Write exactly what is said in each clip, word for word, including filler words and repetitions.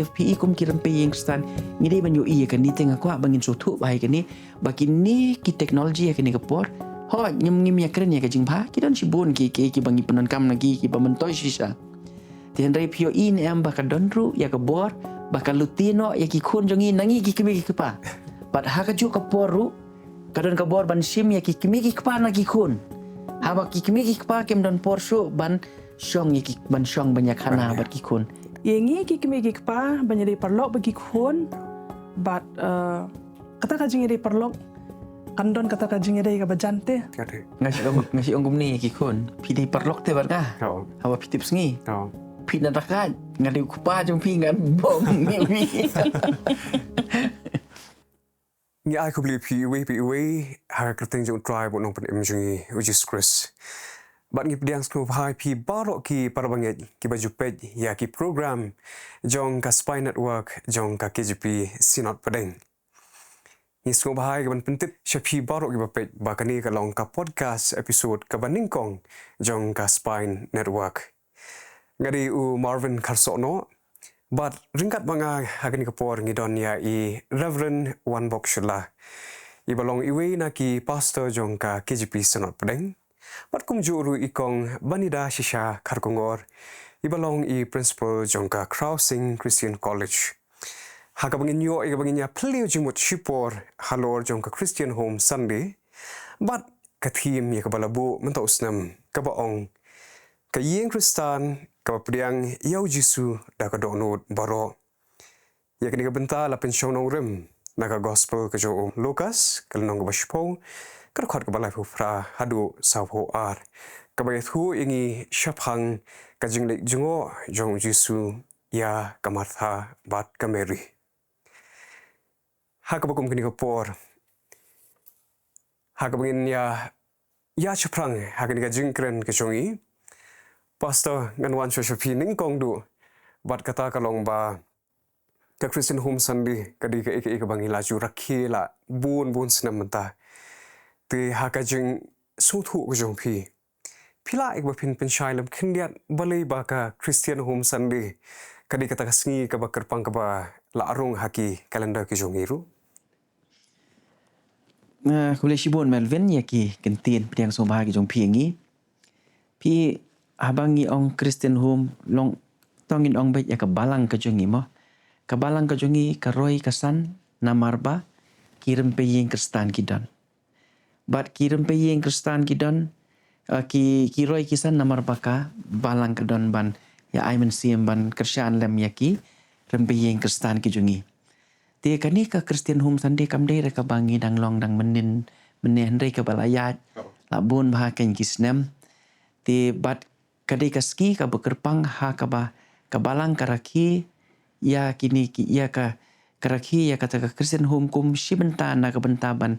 Phi i kum ki rympei ïing khristan, ngi dei ban ïohi ïa kane, te nga kwah ba ngin sngewthuh bha ïa kane, ba kine ki technology ha kane ka por, hooid, ngim, ngim ïakren ïa ka jingbha, ki don shibun ki, ki, kiba ngi pyndonkam na ki, kiba myntoi shisha. Te hynrei phi ïohi ne em ba ka don ruh ïa ka bor ba ka lute noh ïa ki khun jong ngi na ngi ki kmie ki kpa. Bad ha kajuh ka por ruh ka don ka bor ban shim ïa ki kmie ki kpa na ki khun. Haba ki kmie ki kpa kim don por shuh ban shong ïa ki, ban shong ban ïakhana bad ki khun. Ïa ngi ki kmie ki kpa ban ïadei paralok bad ki khun, bad, eh, kata ka jingïadei paralok kan don kata ka jingïadei kaba jan te. Nga shu ong, nga shu ong kumne ïa ki khun. Phi dei paralok te bad nga. Haba phi tip sngi. Phi na dakaid, nga dei u kpa jong phi, ngan bom ïa phi. Ngi ai khublei phi iwei pa iwei ha ka kyrteng jong U Trai bad U Nongpynim jong ngi U Jisu Khrist. Bad ngi pdiang sngewbha ïa phi baroh ki parabangeit kiba ju peit ïa ki program jong ka Spine Network jong ka K J P Synod Pdeng. Ngi sngewbha ïa ka ban pyntip sha phi baroh kiba peit ba kane ka long ka podcast episode kaba nyngkong jong ka Spine Network. Nga dei u Marvin Kharsohnoh. Bad ryngkat bad nga ha kane ka por ngi don ïa i Reverend Wanbok Shylla, iba long iwei na ki pastor jong ka K J P Synod Pdeng. Bad kumjuh ruh i kong Banida Shisha Kharkongor, iba long i principal jong ka Khrowsing Christian College. Ha kaba ngin ïoh ïa kaba ngin ïa phylliew jingmut shipor halor jong ka Christian Home Sunday bad ka theme ïa kaba la buh mynta u snem kaba ong, ka ïing Khristan kaba pdiang ïa U Jisu da ka dohnud baroh. Ïa kane ka bynta la pynshong nongrim na ka Gospel ka jong u Lukas, ka lynnong kaba shiphew, ka dkhot kaba laiphew phra haduh sawphew ar, kaba ïathuh ïa ngi shaphang ka jingleit jngoh jong U Jisu ïa ka Martha bad ka Mary. Ha kaba kum kane ka por, ha kaba ngin ïa, ïa shaphrang ha kane ka jingkren ka jong ngi, Pastor, ngan wan shuwa sha phi nyngkong duh. Bad kata ka long ba ka Christian Home Sunday ka dei kaei kaei kaba ngi la ju rakhe la bun bun snem mynta. Te ha ka jingsngewthuh ka jong phi, phi lah ïa kaba phin pynshai lem khyndiat balei ba ka Christian Home Sunday ka dei kata ka sngi kaba kyrpang kaba la rung ha ki calendar ki jong ngi ruh? Nga khublei shibun Melvin ïa ki kyntien pdiang sngewbha ki jong phi ïa ngi. Phi, haba ngi ong Christian Home, long, to ngin ong beit ïa ka balang ka jong ngi mo. Ka balang ka jong ngi ka roi ka san namar ba ki rympei ïing Khristan ki don. Bad ki rympei ïing Khristan ki don, eh, ki, ki roi ki san namar ba ka balang ka don ban ïa ai mynsiem ban kyrshan lem ïa ki rympei ïing Khristan ki jong ngi. Te kane ka Christian Home Sunday kam dei re kaba ngi dang long dang mynnin mynne, hynrei kaba la ïaid la bun bha keiñ ki snem. Te bad ka dei ka sngi kaba kyrpang ha kaba ka balang ka rakhe ïa kine ki, ïa ka, ka rakhe ïa kata ka Christian Home kum shi bynta na ka bynta ban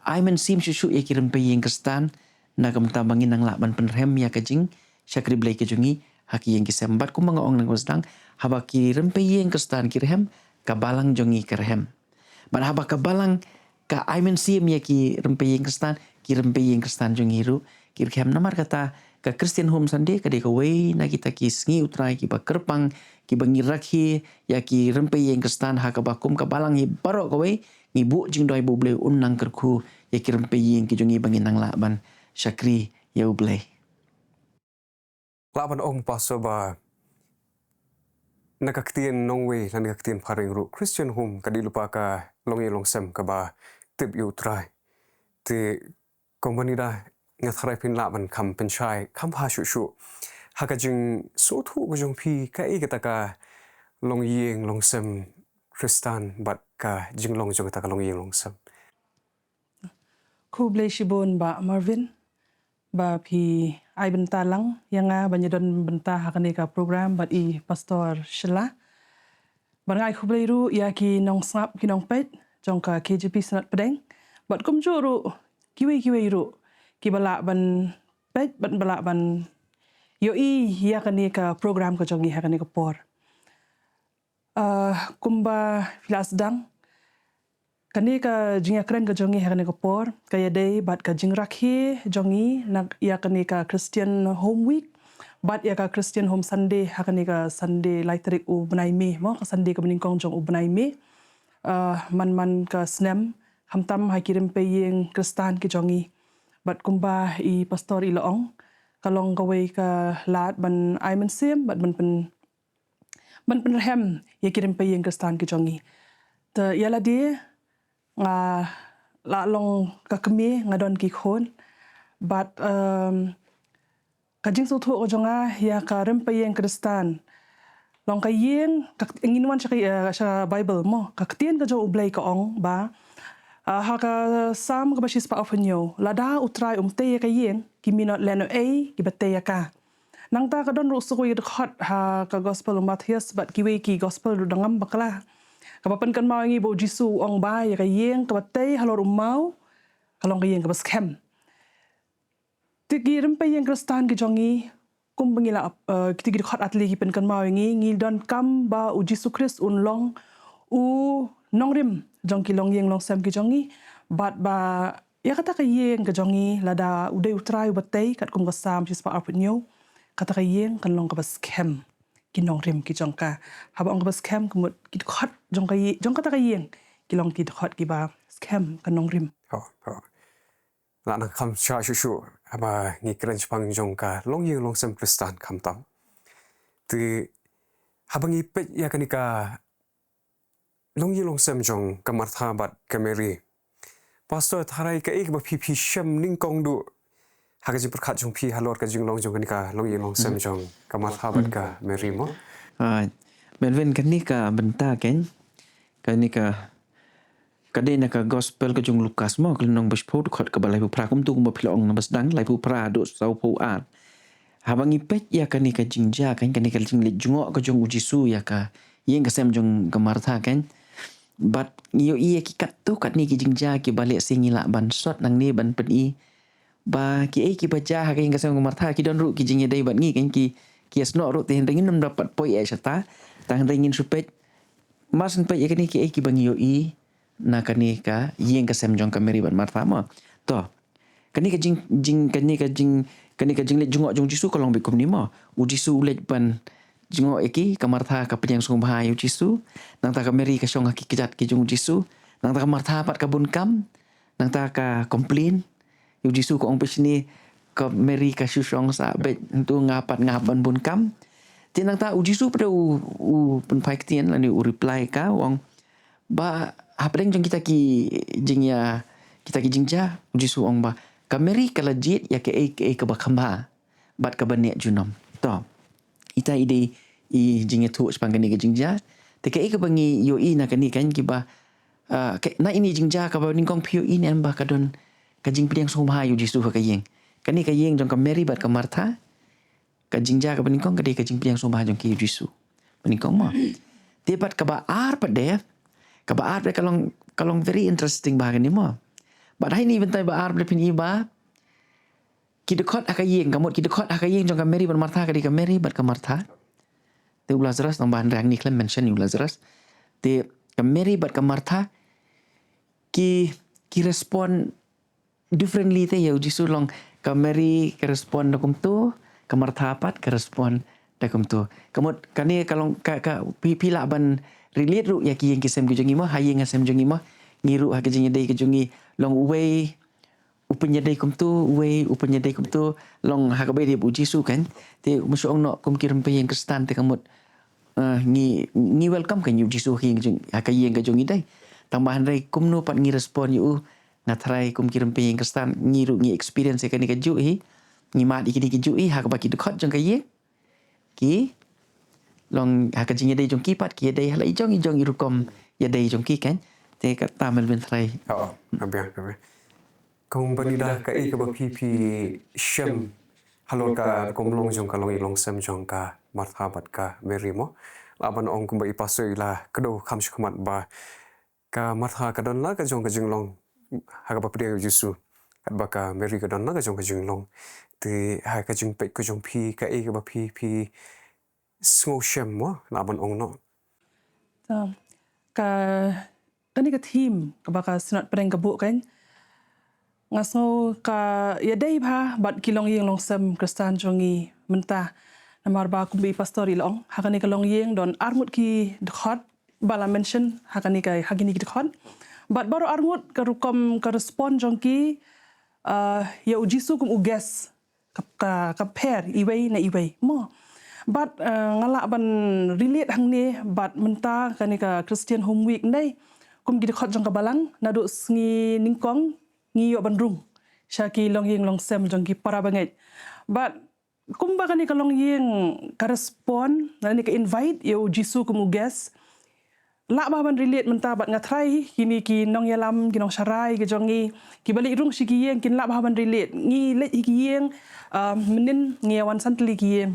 ai mynsiem shuh shuh ïa ki rympei ïing Khristan, na ka bynta ba ngin nang lah ban pynrhem ïa ka jingshakri Blei ka jong ngi ha ki ïing ki sem. Bad kumba nga ong na kaba sdang, haba ki rympei ïing Khristan ki rhem, ka balang jong ngi ka rhem. Bad haba ka balang ka ai mynsiem ïa ki rympei ïing Khristan, ki rympei ïing Khristan jong ngi ruh ki rhem. Namar kata ka Christian Home Sunday ka dei kawei na kita ki sngi U Trai kiba kyrpang, kiba ngi rakhe ïa ki rympei ïing Khristan ha kaba kum ka balang hi baroh kawei ngi buh jingduwai ba U Blei un nang kyrkhu ïa ki rympei ïing ki jong ngi ba ngin nang lah ban shakri ïa U Blei. Lah ban ong Pastor ba na ka ktien nongwei lane ka ktien phareng ruh, Christian Home ka dei lypa ka longïing longsem kaba tip ïa U Trai. Te Kong Banida, nga tharai phin lah ban kham pynshai kham bha shuh shuh ha ka jingsngewthuh ka jong phi kaei kata ka longïing longsem Khristan bad ka jinglong jong kata ka longïing longsem. Khublei shibun Bah Marvin ba phi ai bynta lang ïa nga ban ïadon bynta ha kane ka program bad i Pastor Shylla. Bad nga ai khublei ruh ïa ki nongsngap ki nongpeit jong ka K J P Synod Pdeng bad kumjuh ruh kiwei kiwei ruh kiba lah ban peit bad ba lah ban ïohi ïa kane ka program ka jong ngi ha kane ka por. Ah, kumba phi la sdang, kane ka jingïakren ka jong ngi ha kane ka por ka ïadei bad ka jingrakhe jong ngi na ïa kane ka Christian Home Week. bat ïa ka Christian Home Sunday ha kane ka Sunday lai tarik u bnai May mo, ka Sunday kaba nyngkong jong u bnai May. Ah, man man ka snem, khamtam ha ki rympei ïing Khristan ki jong ngi. Bad kumba i pastor i la ong, ka long kawei ka lad ban ai mynsiem bad ban pyn ban pynrhem ïa ki rympei ïing Khristan ki jong ngi. Te ïa lade nga la long ka kmie, nga don ki khun. Bad, em, ka jingsngewthuh ka jong nga ïa ka rympei ïing Khristan. Long ka ïing, ka, ngin wan sha ka, eh, sha Bible mo. Ka ktien ka jong U Blei ka ong ba, ah, ha ka Salm kaba shispah arphew hynñiew, lada U Trai um tei ïa ka ïing, ki minot lehnohei kiba tei ïa ka. Nangta ka don ruh sa kawei ka dkhot ha ka Gospel u Mathaios bad kiwei ki Gospel ruh da ngam bakla, kaba pynkynmaw ïa ngi ba U Jisu u ong ba ïa ka ïing kaba tei halor u maw ka long ka ïing kaba skhem. Te ki rympei ïing Khristan ki jong ngi, kumba ngi la, eh, kita ki dkhot artylli ki pynkynmaw ïa ngi, ngi donkam ba U Jisu Khrist un long u nongrim jong ki longïing longsem ki jong ngi, bad ba ïa kata ka ïing ka jong ngi, lada u dei U Trai uba tei, katkum ka Salm shispah arphew hynñiew, kata ka ïing kan long kaba skhem ki nongrim ki jong ka. Haba ong kaba skhem, ka mut ki dkhot jong ka ïi-, jong kata ka ïing ki long ki dkhot kiba skhem ka nongrim. Ho, ho. La nang kham shah shuh shuh haba ngi kren shaphang jong ka longïing longsem Khristan khamtam. Te haba ngi peit ïa kane ka longïing longsem jong ka Martha bad ka Mary, Pastor, tharai kaei kaba phi, phi shem nyngkong duh ha ka jingpyrkhat jong phi halor ka jinglong jong kane ka longïing longsem jong ka Martha bad ka Mary mo? Ah, Melvin, kane ka bynta kan, kane ka, ka dei na ka Gospel ka jong u Lukas mo, ka lynnong ba shiphew, dkhot kaba laiphew phra, kumtu kumba phi la ong naba sdang, laiphew phra haduh sawphew ar. Haba ngi peit ïa kane ka jingjia kan, kane ka jingleit jngoh ka jong U Jisu ïa ka ïing ka sem jong ka Martha kan, bad ngi ïohi ïa ki katto katne ki jingjia kiba lehse ngi lah ban sot nangne ban pyni ba kiei kiba jia ha ka ïing ka sem ka Martha, ki don ruh ki jingïadei bad ngi kan, ki, ki ïasnoh ruh, te hynrei ngin ym da pat poi eh shata, tang hynrei ngin shu peit, mar shen peit ïa kane kiei kiba ngi ïohi na kane ka ïing ka sem jong ka Mary bad Martha mo. To, kane ka jing, jing, kane ka jing, kane ka jingleit jngoh jong U Jisu ka long beit kumne mo. U Jisu u leit ban jngoh ïa ki, ka Martha ka pdiang sngewbha ïa U Jisu, nangta ka Mary ka shong ha ki kjat ki jong U Jisu, nangta ka Martha pat ka bun kam, nangta ka complain ïa U Jisu, ka ong, peit shane, ka Mary ka shu shong sah beit, hyntu nga pat nga hap ban bun kam. Te nangta U Jisu pat u, u pynphai ktien lane u reply ka, u ong ba hapdeng jong kita ki jingïa, kita ki jingjia, U Jisu u ong ba ka Mary ka la jied ïa kaei kaei kaba kham bha bad kaba neh junom. To, ita i dei i jingïathuh shaphang kane ka jingjia. Te kaei kaba ngi ïohi na kane kan, kiba, ah, ka, na ine i jingjia kaba nyngkong phi ïohi ne em ba ka don ka jingpdiang sngewbha ïa U Jisu ha ka ïing? Kane ka ïing jong ka Mary bad ka Martha, ka jingjia kaba nyngkong ka dei ka jingpdiang sngewbha jong ki ïa U Jisu. Ba nyngkong mo. Te bad kaba ar pat de, kaba ar pat de ka long, ka long very interesting bha kane mo. Bad ha ine i bynta ba ar pat de phin i ba ki dkhot ha ka ïing, ka mut ki dkhot ha ka ïing jong ka Mary bad Martha ka dei ka Mary bad ka Martha. Te u Lazarus, tang ba hynrei hangne khlem mention ïa u Lazarus. Te ka Mary bad ka Martha ki, ki respond differently te ïa U Jisu. Long ka Mary ka respond da kumto, ka Martha pat ka respond da kumto. Ka mut kane ka long ka, ka phi, phi lah ban relate ruh ïa ki ïing ki sem ki jong ngi mo, ha ïing ha sem jong ngi mo. Ngi ruh ha ka jingïadei ka jong ngi, long uwei u pynïadei kumto, uwei u pynïadei kumto, long ha kaba ïadei bad U Jisu kan. Te ma shu ong noh kum ki rympei ïing Khristan te ka mut, eh, ngi, ngi welcome kan ïa U Jisu ha ka ïing ka jong, ha ka ïing ka jong ngi dei. Tang ba hynrei kumno pat ngi respond ïa u, nga tharai kum ki rympei ïing Khristan ngi ruh ngi experience ïa kane kajuh hi. Ngi mad ïa kine kajuh hi ha kaba ki dkhot jong ka ïing ki long ha ka jingïadei jong ki pat ki ïadei ha la i jong i jong i rukom ïadei jong ki kan. Te kata Melvin tharai. Oh, ka biang, ka biang. Kong Benida, kaei kaba phi, phi shem halor ka rukom long jong ka longïing longsem jong ka Martha bad ka Mary mo? Lah ban ong kumba i pastor i la kdew kham shakhmat ba ka Martha ka don la ka jong ka jinglong ha kaba pdiang ïa U Jisu, katba ka Mary ka don la ka jong ka jinglong. Te ha ka jingpeit ka jong phi, kaei kaba phi, phi sngewshem mo, lah ban ong noh? To, ka, kane ka theme kaba ka Synod pyrshang ka buh kan, nga sngew ka ïadei bha bad ki longïing longsem Khristan jong ngi mynta. Namar ba kumba i pastor i la ong, ha kane ka longïing don arngut ki dkhot ba la mention ha kane ka, ha kine ki dkhot. Bad baroh arngut ka rukom ka respond jong ki, ah, ïa u Jisu kum u guest ka, ka, ka pher iwei na iwei mo. Bad, ah, nga lah ban relate hangne bad mynta kane ka Christian Home Week ne kum ki dkhot jong ka balang, naduh sngi nyngkong ngi ïoh ban rung sha ki longïing longsem jong ki para bangeit. Bad kumba kane ka longïing ka respond lane ka invite ïa u Jisu kum u guest, lah bha ban relate mynta bad nga tharai kine ki nongïalam, ki nongsharai ki jong ngi kiba leit rung sha ki ïing kin lah bha ban relate. Ngi leit ha ki ïing, ah, mynnin ngi ïa wan san tylli ki ïing,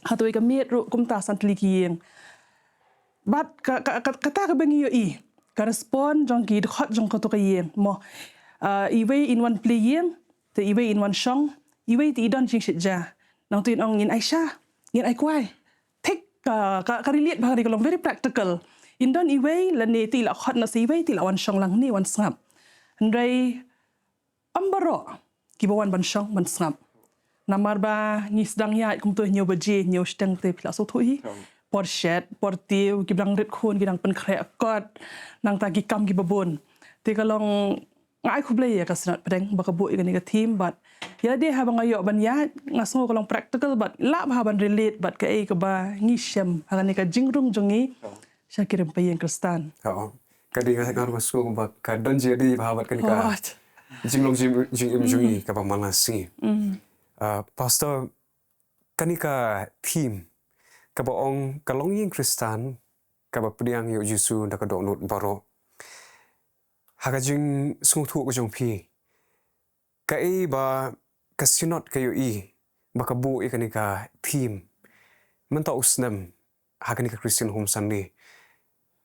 hato ïa ka miet ruh kumta san tylli ki ïing. Bad ka, ka, ka, kata kaba ngi ïohi ka respond jong ki dkhot jong kato ka ïing mo. Ah, iwei in wan plie ïing, te iwei in wan shong, iwei te i don jingshitia. Nangta in ong ngin ai sha, ngin ai kwai. Thik ka, ka, ka relate bha ka dei ka long very practical. In don iwei lane te i la khot noh sa iwei te i la wan shong lang ne wan sngap. Hynrei ym baroh kiba wan ban shong ban sngap. Namar ba ngi sdang ïaid kumto hynñiew baje, hynñiew shiteng te phi la sngewthuh hi. Por shet, por tiew, ki dang rit khun, ki dang pynkhreh kot, nangta ki kam kiba bun. Te ka long nga ai khublei ïa ka Synod Pdeng ba ka buh ïa kane ka theme bad ïa lade haba nga ïoh ban ïaid nga sngew ka long practical bad lah bha ban relate bad kaei kaba ngi shem ha kane ka jingrung jong ngi sha ki rympei ïing Khristan. Ka dei nga, nga ruh nga sngew ba ka don jingïadei bha bad kane ka jinglong jing, jingim jong ngi kaba man la sngi. Ah, Pastor, kane ka theme kaba ong ka longïing Khristan kaba pdiang ïa u Jisu da ka dohnud baroh. Ha ka jingsngewthuh ka jong phi, kaei ba ka Synod ka ïohi ba ka buh ïa kane ka theme mynta u snem ha kane ka Christian Home Sunday,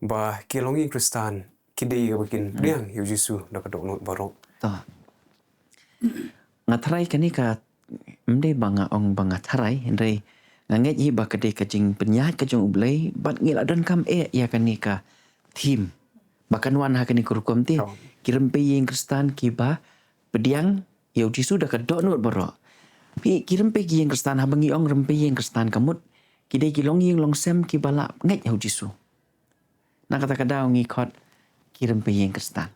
ba ki longïing Khristan ki dei kaba kin pdiang ïa u Jisu da ka dohnud baroh. To. Nga tharai kane ka, ym dei ba nga ong ba nga tharai, hynrei nga ngeit hi ba ka dei ka jingpynïaid ka jong U Blei bad ngi la donkam eh ïa kane ka theme ba kan wan ha kane ka rukom te. Ki rympei ïing Khristan kiba pdiang ïa u Jisu da ka dohnud baroh. Phi, ki rympei ki ïing Khristan, haba ngi ong rympei ïing Khristan ka mut ki dei ki longïing longsem kiba la ngeit ïa u Jisu. Na kata ka daw ngi khot ki rympei ïing Khristan.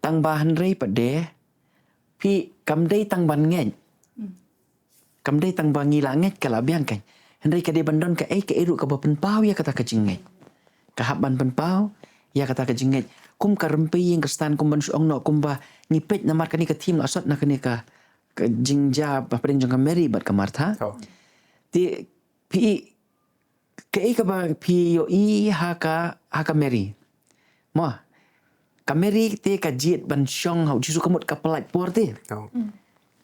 Tang ba hynrei pat de, phi, kam dei tang ban ngeit. Kam dei tang ba ngi la ngeit ka la biang kein. Hynrei ka dei ban don kaei kaei ruh kaba pynpaw ïa kata ka jingngeit. Ka hap ban pynpaw ïa kata ka jingngeit. Kum ka rympei ïing Khristan kum ban shu ong noh kumba ngi peit namar kane ka theme la sot na kane ka, ka jingjia ba pdeng jong ka Mary bad ka Martha. Te phi, kaei kaba phi ïohi ha ka, ha ka Mary? Mo, ka Mary te ka jied ban shong ha u Jisu ka mut ka pyllait por te.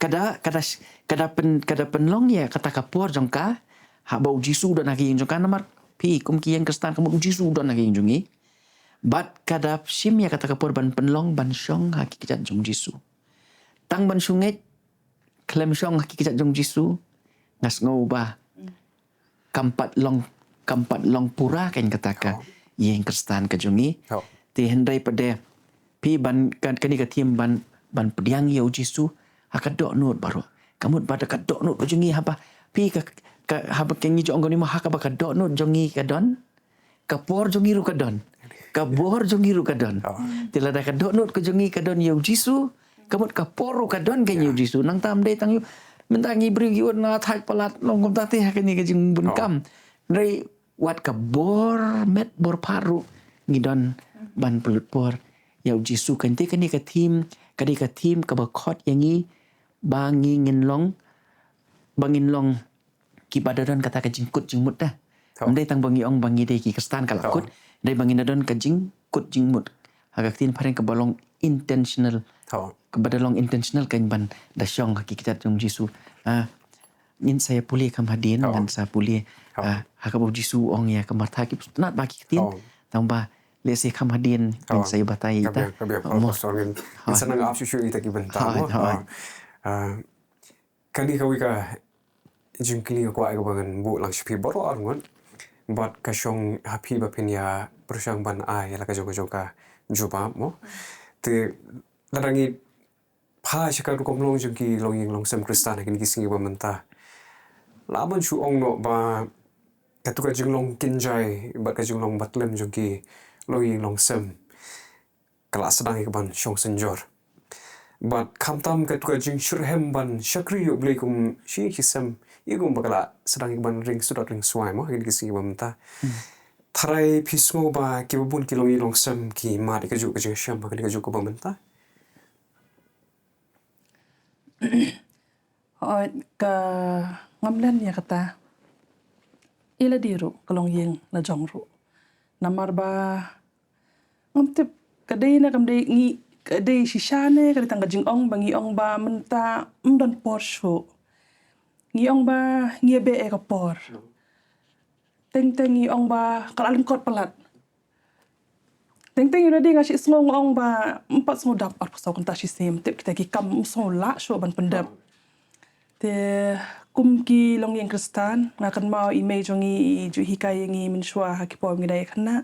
Ka da, ka da, ka da pyn, ka da pynlong ïa kata ka por jong ka haba u Jisu u don ha ka ïing jong ka namar phi kum ki ïing Khristan ka mut u Jisu u don ha ka ïing jong ngi. Bad ka da shim ïa kata ka por ban pynlong ban shong ha ki kjat jong u Jisu. Tang ban shu ngeit khlem shong ha ki kjat jong u Jisu, nga sngew ba kam pat long, kam pat long pura kein kata ka ïing Khristan ka jong ngi. Te hynrei pat de phi ban, ka, kane ka theme ban, ban pdiang ïa u Jisu ha ka dohnud baroh. Ka mut ba da ka dohnud ka jong ngi haba phi ka, ka, haba ka ngi ju ong kane mo ha kaba ka dohnud jong ngi ka don, ka por jong ngi ruh ka don. Ka bor jong ngi ruh ka don. Te lada ka dohnud ka jong ngi ka don ïa u Jisu, ka mut ka por ruh ka don kein ïa u Jisu. Nangta ym dei tang ïa u, mynta ngi briew ngi wan na thait palat long kumta te ha kane ka jingbun kam. Hynrei wat ka bor met bor phar ruh ngi don ban pynlut por ïa u Jisu. Kane te kane ka theme, ka dei ka theme kaba khot ïa ngi ba ngi ngin long, ba ngin long kiba da don kata ka jingkut jingmut da. Ym dei tang ba ngi ong ba ngi dei ki Khristan ka la kut, dei ba ngin da don ka jingkut jingmut. Ha ka ktien phareng kaba long intentional. Kaba da long intentional kein ban da shong ha ki kjat jong u Jisu. Ah, ngin sa ïa pule kham hadien, ngin sa pule. Ah, ha kaba u Jisu u ong ïa ka Martha ki pynstad ba ki ktien. Tang ba lehse kham hadien ngin sa ïa batai ïa ita. Ka biang, ka biang, Pastor, ngin, ngin sa nang ap shuh shuh ïa ita ki bynta mo. Ah, kane kawei ka jingkylli nga kwah kaba ngan buh lang sha phi baroh arngut. Bad ka shong ha phi ba phin ïa pyrshang ban ai ïa la ka jong ka jong ka jubab mo. Te lada ngi phai sha ka rukom long jong ki longïing longsem Khristan ha kine ki sngi ba mynta, lah ban shu ong noh ba katu ka jinglong kynjai bad ka jinglong batlem jong ki longïing longsem ka la sdang ïa ka ban shong synjor. Bad khamtam katu ka jingshitrhem ban shakri ïa U Blei kum shi ïing shi sem, ïa kum ba ka la sdang ïa ka ban ring sudot ring swai mo, ha kine ki sngi ba mynta. Tharai phi sngew ba kiba bun ki longïing longsem ki mad ïa kajuh ka jingshem ha kane kajuh ka ba mynta? Hooid, ka ngam len ïa kata. Ïa lade ruh ka longïing la jong ruh. Namar ba ngam tip ka dei ne kam dei, ngi ka dei shisha ne ka dei tang ka jingong ba ngi ong ba mynta ym don por shuh. Ngi ong ba ngi ïa beh ïa ka por. Teng teng ngi ong ba ka la lyngkot palat. Teng teng ïa lade nga shu sngew nga ong ba ym pat sngew dap arphew saw kynta shisien, tip kita ki kam ym sngew lah shuh ban pyndep. Te kum ki longïing Khristan, nga kynmaw i mei jong ngi i ju hikai ïa ngi mynshuwa ha ki por ngi dang ïa khynnah.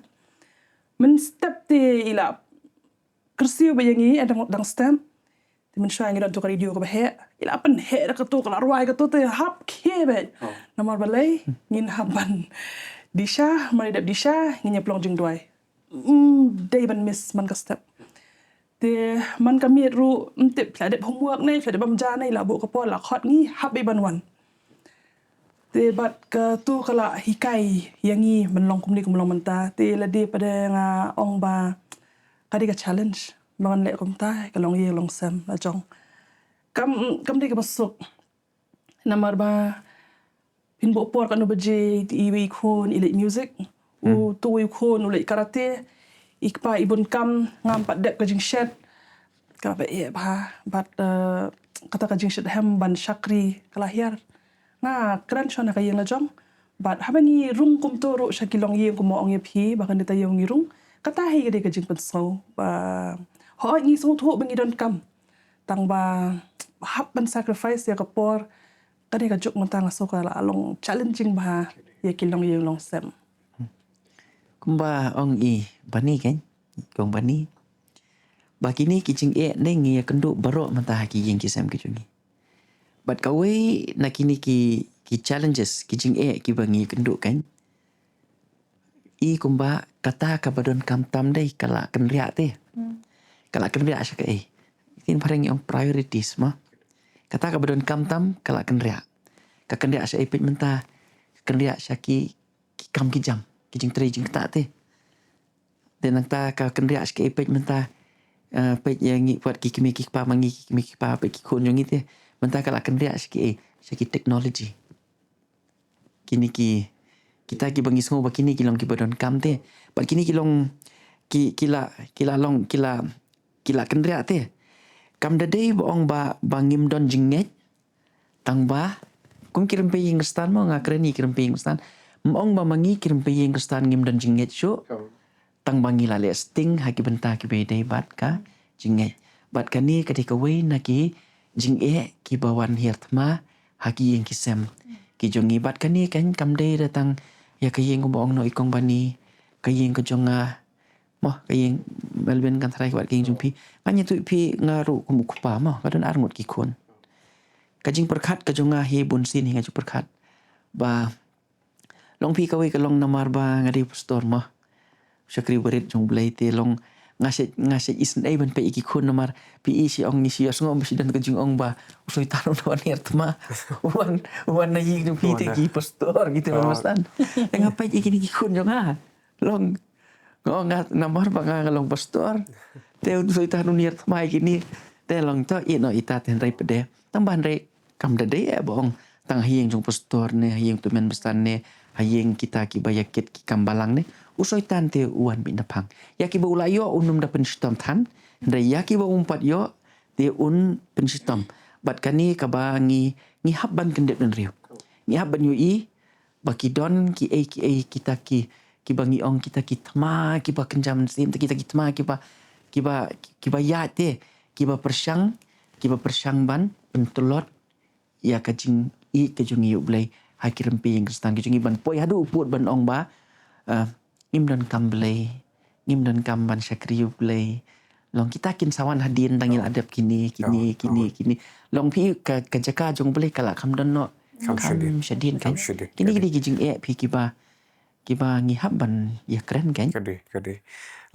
Mynstep te i la kyrsiew beit ïa ngi, eh, dang, dang step. Te mynshuwa ngi don tu ka radio kaba heh. I la pynheh da katu, ka la rwai katu te hap khie beit. Namar balei, ngin hap ban disha, mar i dep disha, ngin ïa pynlong jingduwai. Ym dei ban miss man ka step. Te man ka miet ruh, ym tip, phi la dep homework ne, phi la dep bam ja ne, i la buh ka por, la khot ngi, hap beit ban wan. Te bad katu ka la hikai ïa ngi ban long kumne kumba long mynta. Te lade pat de nga ong ba ka dei ka challenge ba ngan leh kumta, ka longïing longsem la jong. Kam, kam dei kaba suk. Namar ba phin buh por katno baje, iwei i khun i leit music, uto uwei u khun u leit karate, i kpa i bun kam, ngam pat dep ka jingshet. Kaba eh bha, bad, eh, kata ka jingshitrhem ban shakri ka la hiar. Nga kren shwa na ka ïing la jong. Bad haba ngi rung kumto ruh sha ki longïing, kumba ong ïa phi ba kane taïew ngi rung, kata hi ka dei ka jingpynsngew ba hooid ngi sngewthuh ba ngi donkam, tang ba hap ban sacrifice ïa ka por. Ka dei ka juk mynta nga sngew ka la long challenging bha ïa ki longïing longsem. Kumba ong i Bani kan, kong Bani, ba kine ki jingeh ne ngi ïakynduh baroh mynta ha ki ïing ki sem ki jong ngi. Bad kawei na kine ki, ki challenges, ki jingeh kiba ngi ïakynduh kan, i kumba kata kaba donkam tam dei ka la kynriah te. Ka la kynriah sha kaei? Kin phareng ong priorities mo. Kata kaba donkam tam ka la kynriah. Ka kynriah sha ei peit mynta? Ka kynriah sha ki, ki kam ki jam, ki jingtrei jingktah te. Te nangta ka kynriah sha kaei peit mynta? Eh, peit ïa ngi pat ki kmie ki kpa ma ngi, ki kmie ki kpa, peit ki khun jong ngi te. Mynta ka la kynriah sha kaei? Sha ki technology. Kine ki, kita kiba ngi sngew ba kine ki long kiba donkam te. Bad kine ki long, ki, ki la, ki la long, ki la, ki la kynriah te. Kam da dei ba ong ba, ba ngim don jingngeit. Tang ba kum ki rympei ïing Khristan mo, nga kren ïa ki rympei ïing Khristan. Ym ong ba ma ngi ki rympei ïing Khristan ngim don jingngeit shuh. Tang ba ngi la leh sting ha ki bynta kiba ïadei bad ka jingngeit. Bad kane ka dei kawei na ki jingeh kiba wan hiar thma ha ki ïing ki sem ki jong ngi. Bad kane kan kam dei da tang ïa ka ïing kumba ong noh i kong Bani, ka ïing ka jong nga mo, ka ïing Melvin kan tharai ka bad ka ïing jong phi. Nga ïathuh ïa phi, nga ruh kum u kpa mo, ka don ar ngut ki khun. Ka jingpyrkhat ka jong nga hi bun sien hi nga jingpyrkhat ba long phi kawei ka long namar ba nga dei pastor mo. Shakri barit jong Blei te long nga shu, nga shu isynei ban peit ïa ki khun namar phi i shi ong ngi shi ïohsngew ba shi don ka jingong ba u Soitan u wan hiar thma. U wan, u wan na ïing jong phi te ki pastor ki te ban mastan. Te nga peit ïa kine ki khun jong nga. Long. Nga ong nga namar ba nga, nga long pastor. Te u Soitan un hiar thma ïa kine. Te long to ïeh noh ita te hynrei pat de. Tang ba hynrei kam da dei eh ba ong tang ha ïing jong pastor ne, ha ïing tymmen basan ne, ha ïing kita kiba ïakit ki kam balang ne, u Soitan te u wan beit na phang. Ïa kiba u la ïoh un ym da pynshitom than, hynrei ïa kiba um pat ïoh te un pynshitom. Bad kane kaba ngi, ngi hap ban kyndit bynriew. Ngi hap ban ïohi ba ki don kiei kiei kita ki, kiba ngi ong kita ki thma kiba kynja mynsiem te, kita ki thma kiba, kiba, kiba ïaid te, kiba pyrshang, kiba pyrshang ban pyntlot ïa ka jingïeit ka jong ngi ïa U Blei ha ki rympei ïing Khristan ki jong ngi ban poi haduh u pud ban ong ba, eh, ngim donkam Blei, ngim donkam ban shakri ïa U Blei. Long kita kin sa wan hadien tang ngi la dep kine, kine, kine, kine. Long phi ka, ka jaka jong U Blei ka la kham don noh. Kam shadien. Kam shadien kan. Kam shadien. Kine ki dei ki jingeh phi kiba, kiba ngi hap ban ïakren kan. Ka dei, ka dei.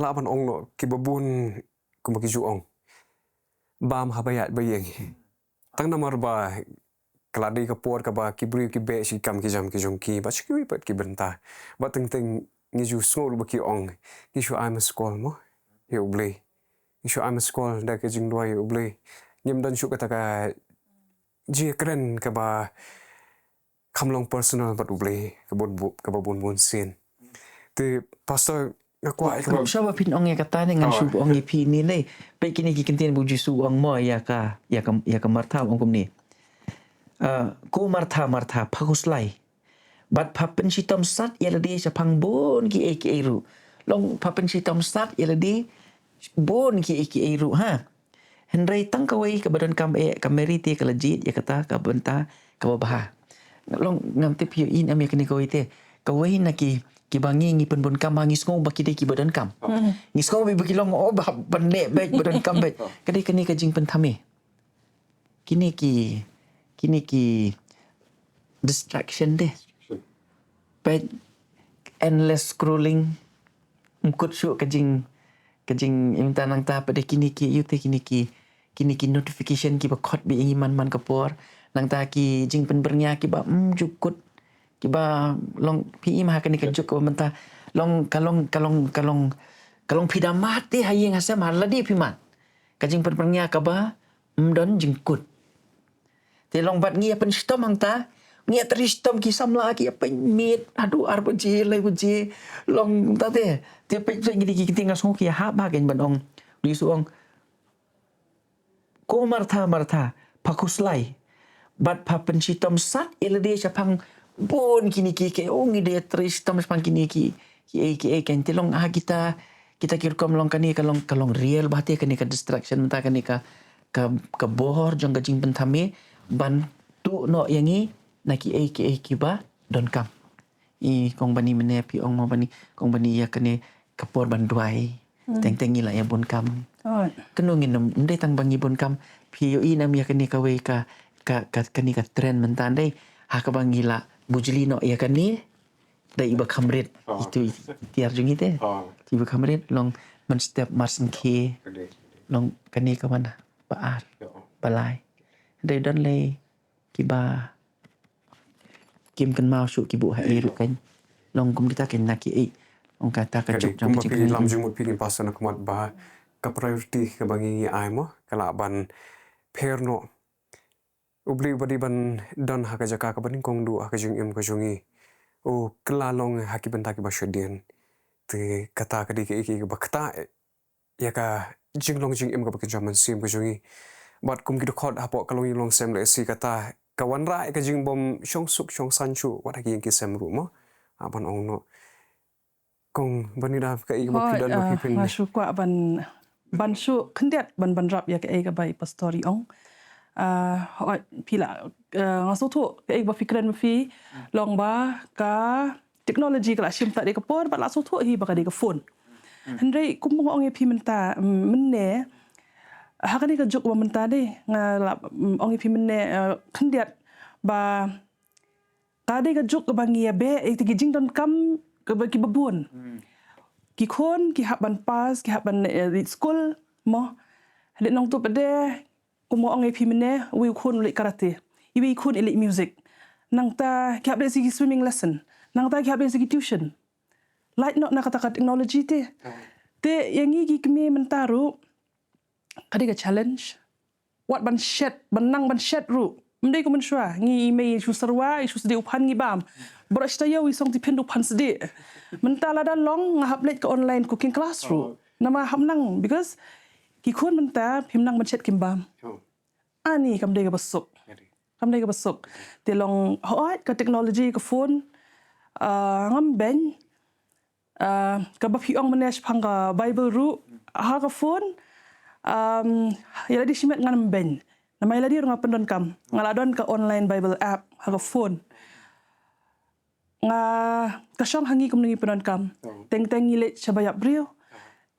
Lah ban ong noh kiba bun kumba ki ju ong. Bam haba ïaid ba ïeng. Tang namar ba ka la dei ka por kaba ki briew ki beh sha ki kam ki jam ki jong ki bad sha kiwei pat ki bynta. Bad teng teng ngi ju sngew ruh ba ki ong, ngi shu ai myskol mo ïa U Blei. Ngi shu ai myskol da ka jingduwai ïa U Blei. Ngim don shuh kata ka jingkren kaba kham long personal bad U Blei kaba bun, kaba bun bun sien. Te pastor, nga kwah ïa ka. Shuwa ba phin ong ïa kata ne ngan shu ong ïa phi ne lei. Peit kine ki kyntien ba U Jisu u ong mo ïa ka, ïa ka, ïa ka Martha, u ong kumne. Ah, ko Martha, Martha, pha khuslai bad pha pynshitom sat ïa lade shaphang bun kiei kiei ruh. Long pha pynshitom sat ïa lade bun kiei kiei ruh ha. Hynrei tang kawei kaba donkam eh, ka Mary te ka la jied ïa kata ka bynta kaba bha. Long ngam tip ïohi ne em ïa kane kawei te. Kawei na ki, kiba ngi, ngi pynbunkam ha, ngi sngew ba ki dei kiba donkam. Ngi sngew ba ki long, oh, ba, ban leh beit, ba donkam beit. Ka dei kane ka jingpynthame. Kine ki, kine ki distraction te. Peit, endless scrolling. Ym kut shuh ka jing, ka jing, mynta nangta pat de kine ki, ïohi te kine ki, kine ki notification kiba khot beit ïa ngi man man ka por. Nangta ki jingpynbyrngia kiba ym ju kut. Kiba long phi im ha kane ka juk kaba mynta. Long ka long, ka long, ka long, ka long phi da mad te ha ïing ha sem ha lade phi mad. Ka jingpynbyrngia kaba ym don jingkut. Te long bad ngi ïa pynshitom hangta, ngi ïa trei shitom, ki samla ki ïa pynmih haduh ar baje, lai baje. Long ta te, te peit peit ngi dei ki, ki te nga sngew ki ïa hap ha kane ban ong. U Jisu u ong, ko Martha, Martha, pha khuslai bad pha pynshitom sat ïa lade shaphang bun kine ki, ki, oh, ngi dei trei shitom shaphang kine ki, kiei kiei kan. Te long ha kita, kita ki rukom long kane ka long, ka long real bha te kane ka distraction mynta, kane ka, ka, ka bor jong ka jingpynthame ban tuh noh ïa ngi na kiei kiei kiba donkam. I kong bani mynne phi ong mo bani, kong bani ïa kane ka por ban duwai. Teng teng ngi la ïa bunkam. Kano ngin ym dei tang ba ngi bunkam, phi ïohi ne em ïa kane kawei ka, ka, ka, kane ka trend mynta dei ha kaba ngi la bujli noh ïa kane. Da iba kham rit. Itu i tiar jong ngi te. Iba kham rit long mynstep marsyngkha. Long kane ka wan ba ar, ba lai. Dei don lei kiba kim kynmaw shuh ki buh ha ei ruh kan. Long kum kita kan na kiei. Long kata ka juk jong kumba ki jingkynmaw jingmut phi kin pastor na khmat ba ka priority kaba ngi ngi ai mo ka lah ban pher noh. U Blei uba dei ban don ha ka jaka kaba nyngkong duh ha ka jingim ka jong ngi. U kylla long ha ki bynta kiba shadien. Te kata ka dei kaei kaei kaba ktah ïa ka jinglong jingim kaba kynja mynsiem ka jong ngi. Bad kum ki dkhot hapoh ka longïing longsem lehse kata ka wanrah ïa ka jingbym shong suk shong saiñ shuh wat ha ki ïing ki sem ruh mo. Ha ban ong noh. Kong bani da kaei kaba phi don ba phi pyn. Nga shu kwah ban, ban shu khyndiat ban, ban rap ïa kaei kaba i pastor i ong. Ah, hooid, phi la, eh, nga sngewthuh kaei kaba phi kren ma phi long ba ka technology ka la shim ta dei ka por, ba la sngewthuh hi ba ka dei ka phone. Hynrei kum nga ong ïa phi mynta, mm, mynne, ha kane ka juk ba mynta dei, nga la, mm, ong ïa phi mynne, eh, khyndiat ba ka dei ka juk kaba ngi ïa beh ïa ki jingdonkam kaba kiba bun. Ki khun ki hap ban pass, ki hap ban, eh, leit skul mo. Dei nangtu pat de kum nga ong ïa phi mynne, uwei u khun u leit karate, iwei i khun i leit music. Nangta ki hap leit sha ki swimming lesson. Nangta ki hap leit sha ki tuition. Lait noh na kata ka technology te. Te ïa ngi ki kmie mynta ruh ka dei ka challenge. Wat ban shet, ban nang ban shet ruh. Ym dei kum mynshuwa, ngi i mei i shu syrwa, i shu sdieh u phan ngi bam. Baroh shi taïew i song tiphina da u phan sdieh. Mynta lada long nga hap leit ka online cooking class ruh. Namar hap nang, because ki khun mynta phim nang ban shet kim bam. Ani kam dei kaba suk. Kam dei kaba suk. Te long hooid ka technology ka phone, ah, ngam beiñ. Ah, kaba phi ong mynne shaphang ka Bible ruh ha ka phone. Um, ïa lade shimet ngan ym beiñ. Namar ïa lade ruh nga pyndonkam. Nga la don ka online Bible app ha ka phone. Nga, ka shong ha ngi kumno ngi pyndonkam. Teng teng ngi leit sha ba ïap briew.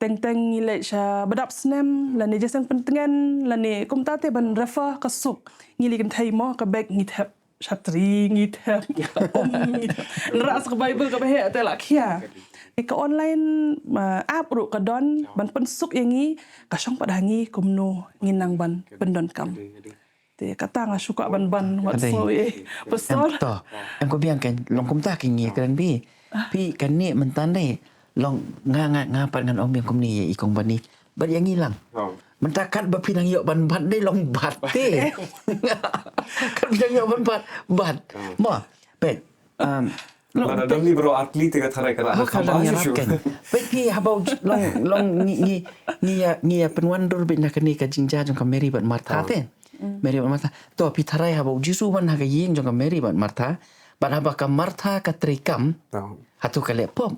Teng teng ngi leit sha ba dap snem lane jingïaseng pyntngen lane kumta te ban refer ka suk. Ngi leit kynthei mo ka bek ngi thep. shatri ngi them, um ngi them. Nrah sa ka Bible kaba heh te la khia. Te ka online, ah, app ruh ka don ban pynsuk ïa ngi, ka shong pat ha ngi kumno ngin nang ban pyndonkam. Te kata nga shu kwah ban ban wat so eh. Pastor. To. Em ko biang kan long kumta ki ngi kren bi. Phi kane mynta ne long nga nga nga pat ngan ong biang kumne ïa i kong bani. Bad ïa ngi lang. Mynta kat ba phi nang ïoh ban bat ne long bat te. Kat phi nang ïoh ban bat bat. Mo. Pet. Um, long. Lada dang ni bro atli te ka tharai ka. Mo ka dang ïarap kan. Pet phi haba long long ngi ngi ngi ïa ngi ïa pynwan dur bit na kane ka jingjia jong ka Mary bad Martha te. Mary bad Martha. To phi tharai haba u Jisu wan ha ka ïing jong ka Mary bad Martha. Bad haba ka Martha ka trei kam. Hato ka leh pop.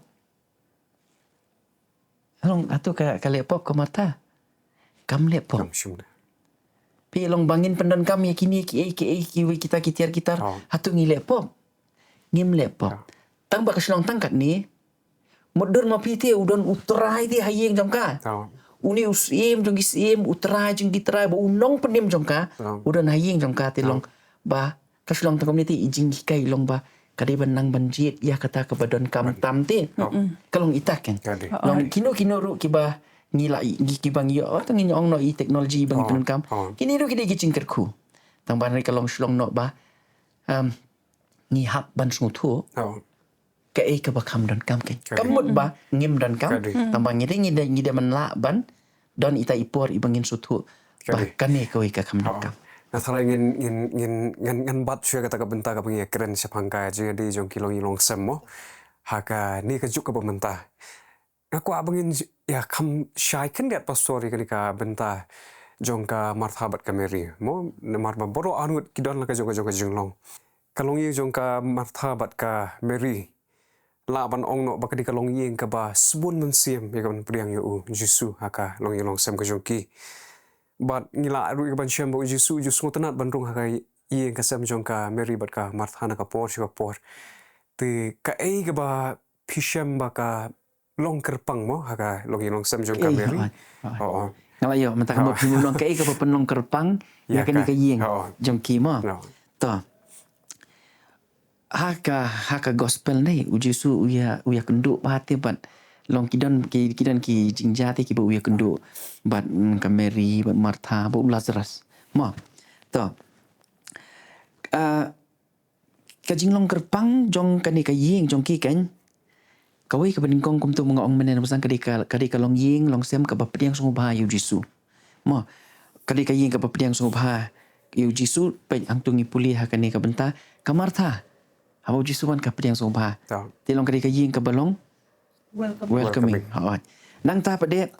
Long hato ka ka leh pop ka Martha. Kam leh pop. Phi long ba ngin pyndonkam ïa kine ki ei ki ei ki wei kita ki tiar ki tar. Hato ngi leh pop. Ngim leh pop. Tang ba ka shlong tang katne. Mutdur ma phi te u don u trai te ha ïing jong ka. Une u syiem jong ki syiem u trai jong ki trai ba u nongpynim jong ka. U don ha ïing jong ka te long ba ka shlong tang kumne te i jinghikai long ba ka dei ban nang ban jied ïa kata kaba donkam tam te. Ka long ita ken. Long kino kino ruh kiba ngi la ngi kiba ngi ïoh tang ngi ong noh i teknoloji ba ngi pyndonkam. Kine ruh ki dei ki jingkyrkhu. Tang ba ka long shlong noh ba ngi hap ban sngewthuh. Kaei kaba kham donkam kein. Ka mut ba ngim donkam. Tang ba ngi dei ngi dei ngi dei man lah ban don ita i por iba ngin sngewthuh ba kane kawei ka kham donkam. Nga tharai ngin ngin ngin ngan ngan bat shuwa kata ka bynta kaba ngi kren shaphang ka jingïadei jong ki longïing longsem mo. Ha kane ka juk kaba mynta. Nga kwah ba ngin ïa kham shai khyndiat pastor ïa kane ka bynta jong ka Martha bad ka Mary. Mo namar ba baroh arngut ki don la ka jong ka jong ka jinglong. Ka longïing jong ka Martha bad ka Mary. Lah ban ong noh ba ka dei ka longïing kaba sbun mynsiem ïa ka ban pdiang ïa u Jisu ha ka longïing longsem ka jong ki. Bad ngi lah ruh ïa ka ban shem ba u Jisu u Jisu sngewtynnat ban rung ha ka ïing ka sem jong ka Mary bad ka Martha na ka por sha ka por. Te kaei kaba phi shem ba ka long kyrpang mo ha ka longïing longsem jong ka Mary. Nga la ïoh mynta ka mut phi long kaei kaba pynlong kyrpang ïa kane ka ïing jong ki mo. To. Ha ka ha ka gospel ne u Jisu u ïa u ïa kynduh ba te bad long ki don ki ki don ki jingjia te kiba u ïa kynduh bad ka Mary bad Martha bad u Lazarus. Mo. To. Ka jinglong kyrpang jong kane ka ïing jong ki kan. Kawei kaba nyngkong kumta ma nga ong mynne na ka dei ka ka dei ka longïing longsem kaba pdiang sngewbha ïa u Jisu. Mo, ka dei ka ïing kaba pdiang sngewbha ïa u Jisu, peit hangtu ngi pule ha kane ka bynta ka Martha. Haba u Jisu wan ka pdiang sngewbha. Te long ka dei ka ïing kaba long welcoming. Nangta pat de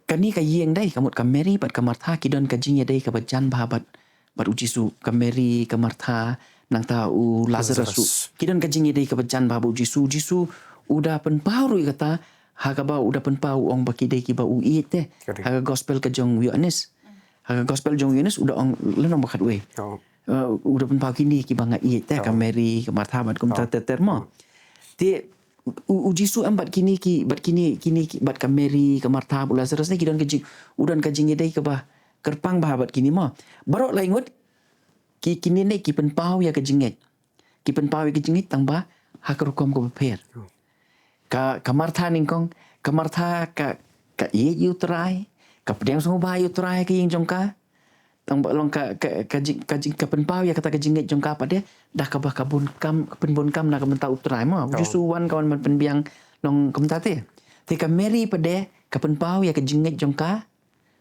kane ka ïing dei ka mut ka Mary bad ka Martha ki don ka jingïadei kaba jan bha bad bad u Jisu, ka Mary, ka Martha, nangta u Lazarus ruh. Ki don ka jingïadei kaba jan bha bad u Jisu. U Jisu u da pynpaw ruh ïa kata ha kaba u da pynpaw u ong ba ki dei kiba u ïeit te. Ha ka gospel ka jong u Ïoannis. Ha ka gospel jong u Ïoannis u da ong lano ba khatwei. U da pynpaw kine kiba nga ïeit te ka Mary, ka Martha bad kumta ter ter mo. Te u, u Jisu em bad kine ki bad kine kine ki bad ka Mary ka Martha bad u Lazarus ne ki don ka jing u don ka jingïadei kaba kyrpang bha bad kine mo. Baroh lai ngut ki kine ne ki pynpaw ïa ka jingngeit. Ki pynpaw ïa ka jingngeit tang ba ha ka rukom kaba pher. Ka ka Martha nyngkong ka Martha ka ka ïeit ïa u Trai ka pdiang sngewbha ïa u Trai ka ïing jong ka. Tang ba long ka ka ka jing ka jing ka pynpaw ïa kata ka jingngeit jong ka pat de da kaba ka bun kam ka pynbun kam na ka bynta u Trai mo. U Jisu wan ka wan ban pynbiang long kumta te. Te ka Mary pat de ka pynpaw ïa ka jingngeit jong ka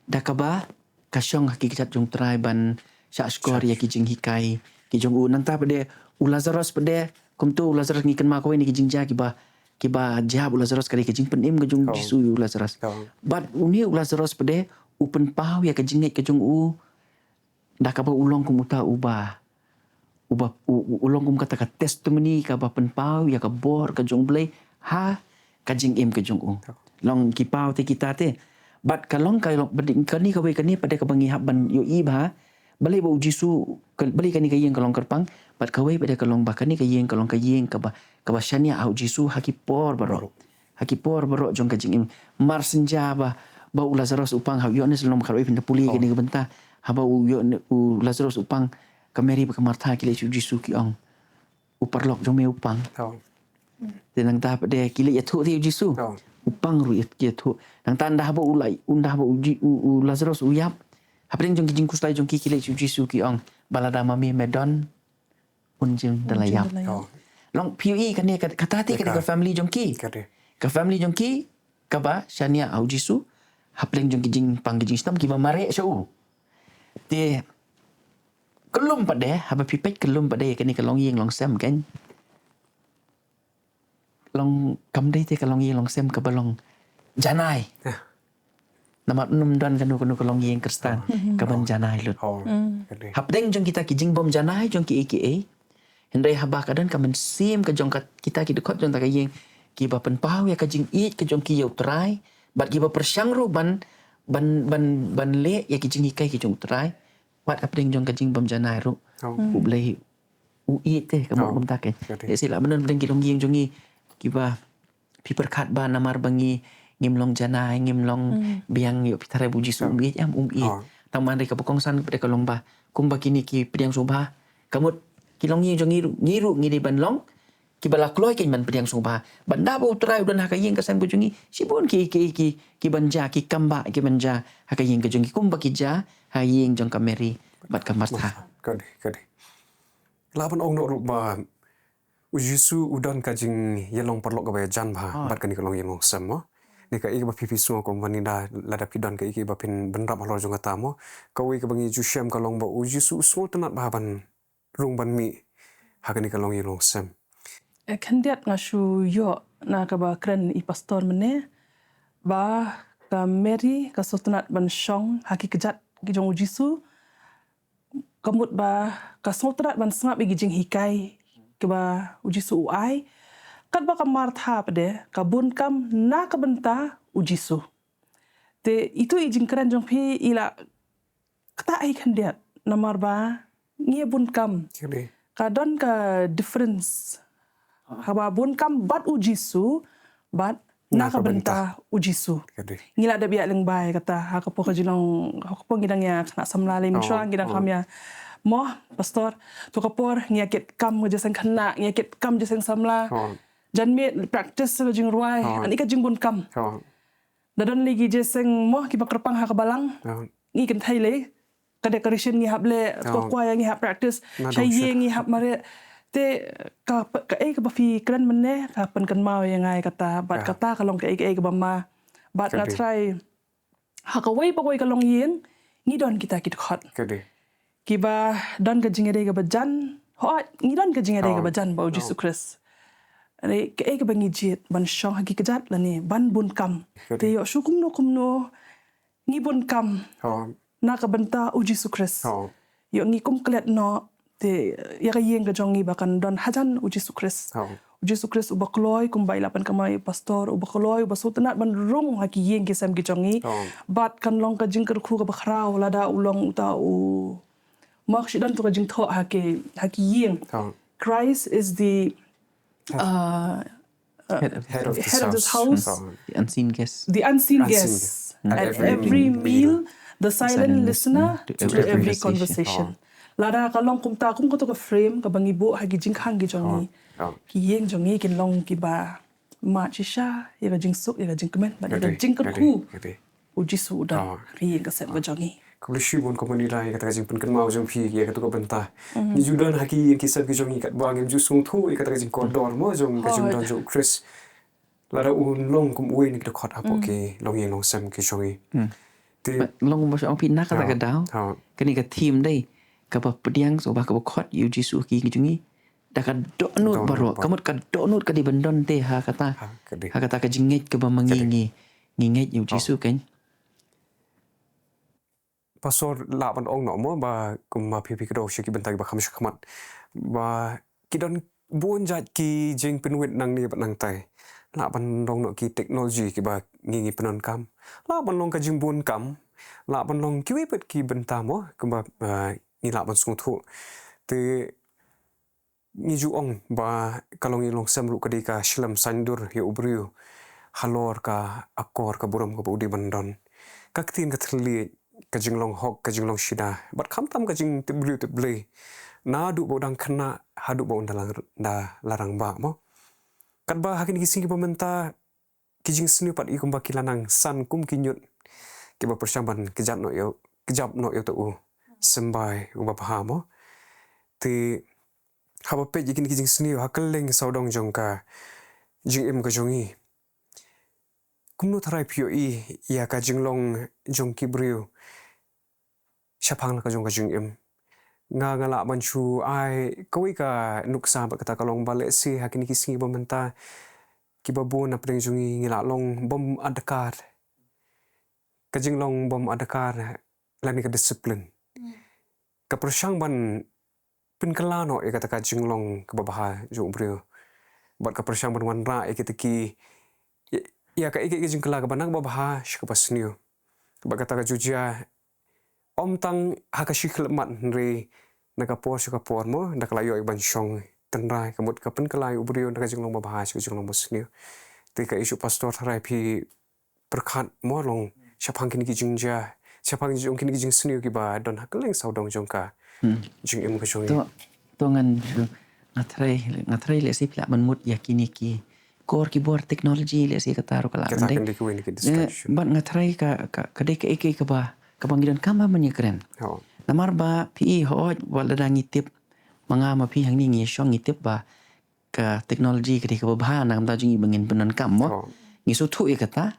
da kaba ka shong ha ki kjat jong u Trai ban shah shkor ïa ki jinghikai ki jong u. Nangta pat de u Lazarus pat de kumta u Lazarus ngi kynmaw kawei na ki jingjia kiba kiba jia u Lazarus ka dei ka jingpynim ka jong u Jisu ïa u Lazarus. Bad une u Lazarus pat de u pynpaw ïa ka jingngeit ka jong u da kaba u long kum uta uba uba u, u, u long kum kata ka testimony kaba pynpaw ïa ka bor ka jong u Blei ha ka jingim ka jong u. Long ki paw te kita te bad ka long ka long bad kane kawei kane pat de kaba ngi hap ban ïohi bha. Balei ba u Jisu balei kane ka ïing ka long kyrpang bad kawei pat de ka long ba kane ka ïing ka long ka ïing kaba kaba shaniah ha u Jisu ha ki por baroh. Ha ki por baroh jong ka jingim. Mar synja ba ba u Lazarus u pang ha u Ïoannis long ba kharoi phin da pule kane ka bynta. Haba u Ïoannis u Lazarus u pang ka Mary bad ka Martha ki leit sha u Jisu ki ong, u paralok jong me u pang. Te nangta pat de ki leit ïathuh te u Jisu. U pang ruh ïa ki ïathuh. Nangta ynda haba u la, ynda haba u, Ji- u, u Lazarus u ïap. Hapdeng jong ki jingkhuslai jong ki ki leit sha u Jisu ki ong, ba lada ma me me don, un jin da la ïap. Long phi ïohi kane ka, kata te kane ka family jong ki. Ka family jong ki kaba shaniah ha u Jisu. Hapdeng jong ki jingpang ki jingshitom kiba mareh sha u. Te ka lum pat de, haba phi peit ka lum pat de ïa kane ka longïing longsem kan. Long kam dei te ka longïing longsem kaba long janai. Namar ym don kano kano ka longïing Khristan kaban janai lut. Hapdeng jong kita ki jingbym janai jong kiei kiei. Hynrei haba ka don ka mynsiem ka jong ka, kita ki dkhot jong kata ka ïing, kiba pynpaw ïa ka jingïeit ka jong ki ïa u Trai, bad kiba pyrshang ruh ban, ban, ban, ban leh ïa ki jinghikai ki jong u Trai. Wat hapdeng jong ka jingbym janai ruh. U Blei u ïeit te ka mut kumta ke. Te sila mynno hapdeng ki longïing jong ngi kiba phi pyrkhat ba namar ba ngi ngim long janai, ngim long biang ïa u, phi tharai ba u Jisu um ïeit em? Um ïeit. Tang ma hynrei kaba kongsan pat de ka long ba kumba kine ki pdiang sngewbha, ka mut ki longïing jong ngi ruh, ngi ruh ngi dei ban long kiba la kloi kein ban pdiang sngewbha. Ban da ba u Trai u don ha ka ïing ka sem ka jong ngi, shibun ki, ki, ki, ki ban jia, ki kam ba ki ban jia ha ka ïing ka jong ngi kumba ki jia ha ïing jong ka Mary bad ka Martha. Ka dei, ka dei. Lah ban ong noh ruh ba u Jisu u don ka jingïalong paralok kaba ïajan bha bad kane ka longïing longsem mo. Kane kaei kaba phi phi sngew kumba ngi da, lada phi don kaei kaba phin bynrap halor jong kata mo. Kawei kaba ngi ju shem ka long ba u Jisu u sngewtynnat bha ban rung ban mih ha kane ka longïing longsem. Eh, khyndiat nga shu ïoh na kaba kren i pastor mynne ba ka Mary ka sngewtynnat ban shong ha ki kjat ki jong u Jisu. Ka mut ba ka sngewtynnat ban sngap ïa ki jinghikai kiba u Jisu u ai. Katba ka Martha pat de ka bun kam na ka bynta u Jisu. Te itu i jingkren jong phi i la kata ai khyndiat namar ba ngi bun kam. Ka don ka difference haba bun kam bad u Jisu bad na ka bynta u Jisu. Ngi la dep ïaid lyngba ïa kata ha ka por ka jinglong, ha ka por ngi dang ïa khynnah samla lei mynshuwa ngi dang kham ïa, mo pastor, to ka por ngi ïa kit kam ka jingïaseng khynnah, ngi ïa kit kam jingïaseng samla. Janmiet practice ka jingrwai, ani ka jingbun kam. Da don lei ki jingïaseng mo kiba kyrpang ha ka balang. Ngi kynthei lei ka decoration ngi hap leh, ka kwaya ngi hap practice, sha ïing ngi hap mareh. Te ka, kaei kaba phi kren mynne ka pynkynmaw ïa nga ïa kata bad kata ka long kaei kaei kaba ma. Bad nga trai ha kawei pa kawei ka longïing ngi don kita ki dkhot kiba don ka jingïadei kaba jan. Hooid, ngi don ka jingïadei kaba jan bad u Jisu Khrist. Kaei kaba ngi jied ban shong ha ki kjat lane ban bun kam. Te ïoh shu kumno kumno ngi bun kam na ka bynta u Jisu Khrist. Ïoh ngi kum klet noh te ïa ka ïing ka jong ngi ba kan don hajan u Jisu Khrist. U Jisu Khrist uba kloi kumba i la pynkynmaw i pastor, uba kloi, uba sngewtynnat ban rung ha ki ïing ki sem ki jong ngi. Bad kan long ka jingkyrkhu kaba khraw lada u long uta u, ma ka shu don tu ka jingthoh ha ki, ha ki ïing. Christ is the uh, uh, head of this house. The unseen guest. The unseen guest. At every meal, the silent listener to every conversation. Lada ka long kumta, kum kato ka frame kaba ngi buh ha ki jingkhang ki jong ngi, ki ïing jong ngi kin long kiba mad shisha ïa ka jingsuk, ïa ka jingkmen bad ïa ka jingkyrkhu. U Jisu u don ha ka ïing ka sem ka jong ngi. Khublei shibun Kong Manila ïa kata ka jingpynkynmaw jong phi ïa kata ka bynta. Ngi ju don ha ki ïing ki sem ki jong ngi katba ngim ju sngewthuh ïa kata ka jingkordor mo jong ka jingdon jong u Khrist. Lada un long kum uwei na ki dkhot hapoh ki longïing longsem ki jong ngi. Te long kumba shu ong phi na kata ka daw. Kane ka theme dei kaba pdiang sngewbha kaba khot ïa u Jisu ha ki ïing ki jong ngi. Da ka dohnud baroh, ka mut ka dohnud ka dei ban don te ha kata, ha kata ka jingngeit kaba ma ngi ngi ngeit ïa u Jisu kan. Pastor, lah ban ong noh mo ba kumba phi phi kdew sha ki bynta kiba kham sha khmat ba ki don bun jait ki jingpynwit nangne bad nangtai. Lah ban long noh ki technology kiba ngi ngi pyndonkam. Lah ban long ka jingbun kam. Lah ban long kiwei pat ki bynta mo kumba ngi lah ban sngewthuh. Te ngi ju ong ba ka longïing longsem ruh ka dei ka shlem saiñdur ïa u briew halor ka akor ka burom kaba u dei ban don. Ka ktien ka thylliej, ka jinglong hok, ka jinglong shida bad khamtam ka jingtip briew tip Blei. naduh ba u dang khynnah haduh ba un da la rangbah mo. Katba ha kine ki sngi kiba mynta ki jingsniew pat i kumba ki la nang san kum ki ñiut kiba pyrshang ban kjat noh ïa u, kjat noh ïa uta u symbai uba bha mo. Te haba peit ïa kine ki jingsniew ha kylleng sawdong jong ka jingim ka jong ngi, kumno tharai phi ïohi ïa ka jinglong jong ki briew shaphang la ka jong ka jingim? Nga nga lah ban shu ai kawei ka nuksa bad kata ka long ba lehse ha kine ki sngi ba mynta kiba bun na pdeng jong ngi ngi la long bym adkar ka jinglong bym adkar lane ka discipline. Ka pyrshang ban pynkylla noh ïa kata ka jinglong kaba bha jong u briew bad ka pyrshang ban wanrah ïa kita ki, ïa, ïa ka, ïa ka jingkylla kaba na kaba bha sha kaba sniew. Bad kata ka ju jia ym tang ha ka shi khyllipmat hynrei na ka por sha ka por mo, da ka la ïoh ïa ban shong tynrai, ka mut ka pynkylla ïa u briew na ka jinglong ba bha sha ka jinglong ba sniew. Te ka issue pastor, tharai phi pyrkhat mo long shaphang kine ki jingjia, shaphang jong kine ki jingsniew kiba don ha kylleng sawdong jong ka jingim ka jong ngi. To, to ngan, nga tharai, nga tharai lehse phi lah ban mut ïa kine ki kor ki bor technology, lehse kata ruh ka lah ban dei. Kata kan dei kawei na ki discussion. Bad nga tharai ka, ka, ka dei kaei kaei kaba, kaba ngi donkam ban ïakren. Namar ba phi i, hooid, wat lada ngi tip, ma nga ma phi hangne ngi shong ngi tip ba ka technology ka dei kaba bha na ka bynta jong ngi ba ngin pyndonkam mo. Ngi sngewthuh ïa kata.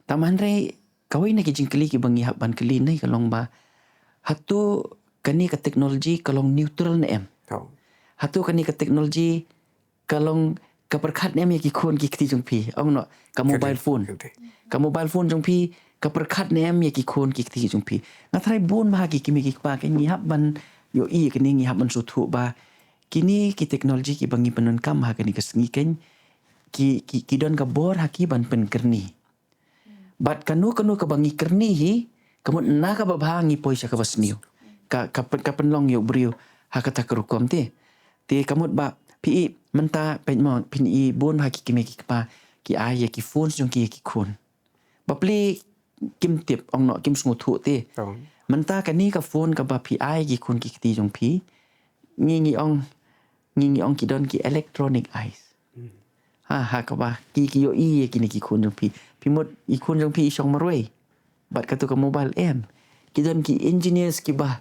Tangba hynrei kawei na ki jingkylli kiba ngi hap ban kylli ne ka long ba, hato kane ka technology ka long neutral ne em? Hato kane ka technology ka long, ka pyrkhat ne em ïa ki khun ki kti jong phi? Ong noh ka mobile phone. Ka mobile phone jong phi ka pyrkhat ne em ïa ki khun ki kti jong phi? Nga tharai bun bha ki kmie ki kpa ki ngi hap ban ïohi ïa kane, ngi hap ban sngewthuh ba kine ki technology kiba ngi pyndonkam ha kane ka sngi kein ki, ki, ki don ka bor ha ki ban pynkyrni. Bad kano kano kaba ngi kyrni hi, ka mut na kaba bha ngi poi sha kaba sniew. Ka, ka, ka pynlong ïa u briew ha kata ka rukom te. Te ka mut ba phi i mynta peit mo, phin i bun ha ki kmie ki kpa ki ai ïa ki phone jong ki ïa ki khun. Bapli kim tip, ong noh kim sngewthuh te. Mynta kane ka phone kaba phi ai ki khun ki kti jong phi, ngi ngi ong, ngi ngi ong ki don ki electronic eyes. Ha, ha kaba ki, ki ïohi ïa kine ki khun jong phi. Phi mut i khun jong phi i shong marwei bad kato ka mobile, em. Ki don ki engineers kiba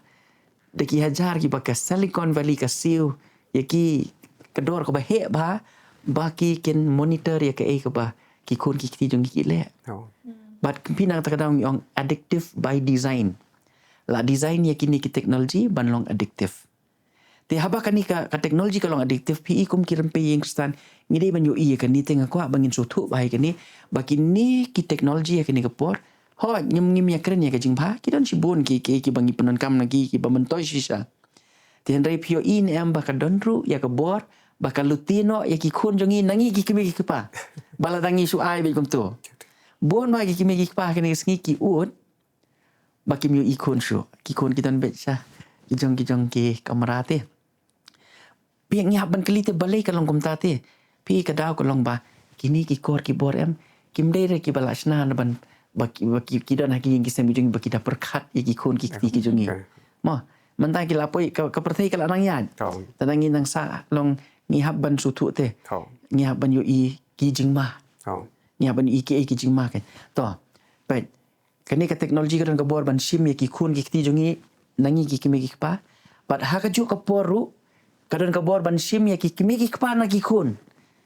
da ki hajar kiba ka Silicon Valley ka siew ïa ki ka dor kaba heh bha ba ki kin monitor ïa kaei kaba ki khun ki kti jong ngi ki leh. Bad phi, na kata ka daw ngi ong addictive by design. La design ïa kine ki technology ban long addictive. Te haba kane ka, ka technology ka long addictive, phi i kum ki rympei ïing Khristan ngi dei ban ïohi ïa kane te nga kwah ba ngin sngewthuh bha ïa kane ba kine ki technology ha kane ka por, hooid ngim, ngim ïakren ïa ka jingbha, ki don shibun ki, ki, kiba ngi pyndonkam na ki, kiba myntoi shisha. Te hynrei phi ïohi ne em ba ka don ruh ïa ka bor ba ka lute noh ïa ki khun jong ngi na ngi ki kmie ki kpa? Ba lada ngi shu ai beit kumto, bun bha ki kmie ki kpa ha kane ka sngi ki ud ba kim ïohi khun shuh. Ki khun ki don beit sha ki jong, ki jong ki kamra te. Phi, ngi hap ban kylli te balei ka long kumta te. Phi, ka daw ka long ba kine ki kor ki bor, em, kim dei re kiba la shna na ban ba ki, ba ki, ki don ha ki ïing ki sem ki jong ngi ba ki da pyrkhat ïa ki khun ki kti ki jong ngi. Mo, mynta ki la poi ka, ka pyrthei ka la nang ïaid. Te ngi nang sah long ngi hap ban sngewthuh te. Ngi hap ban ïohi ki jingma. Ngi hap ban ïohi ki, ki jingma ka. To, peit. Kane ka technology ka don ka bor ban shim ïa ki khun ki kti jong ngi na ngi ki kmie ki kpa. Bad ha kajuh ka por ruh ka don ka bor ban shim ïa ki kmie ki kpa na ki khun.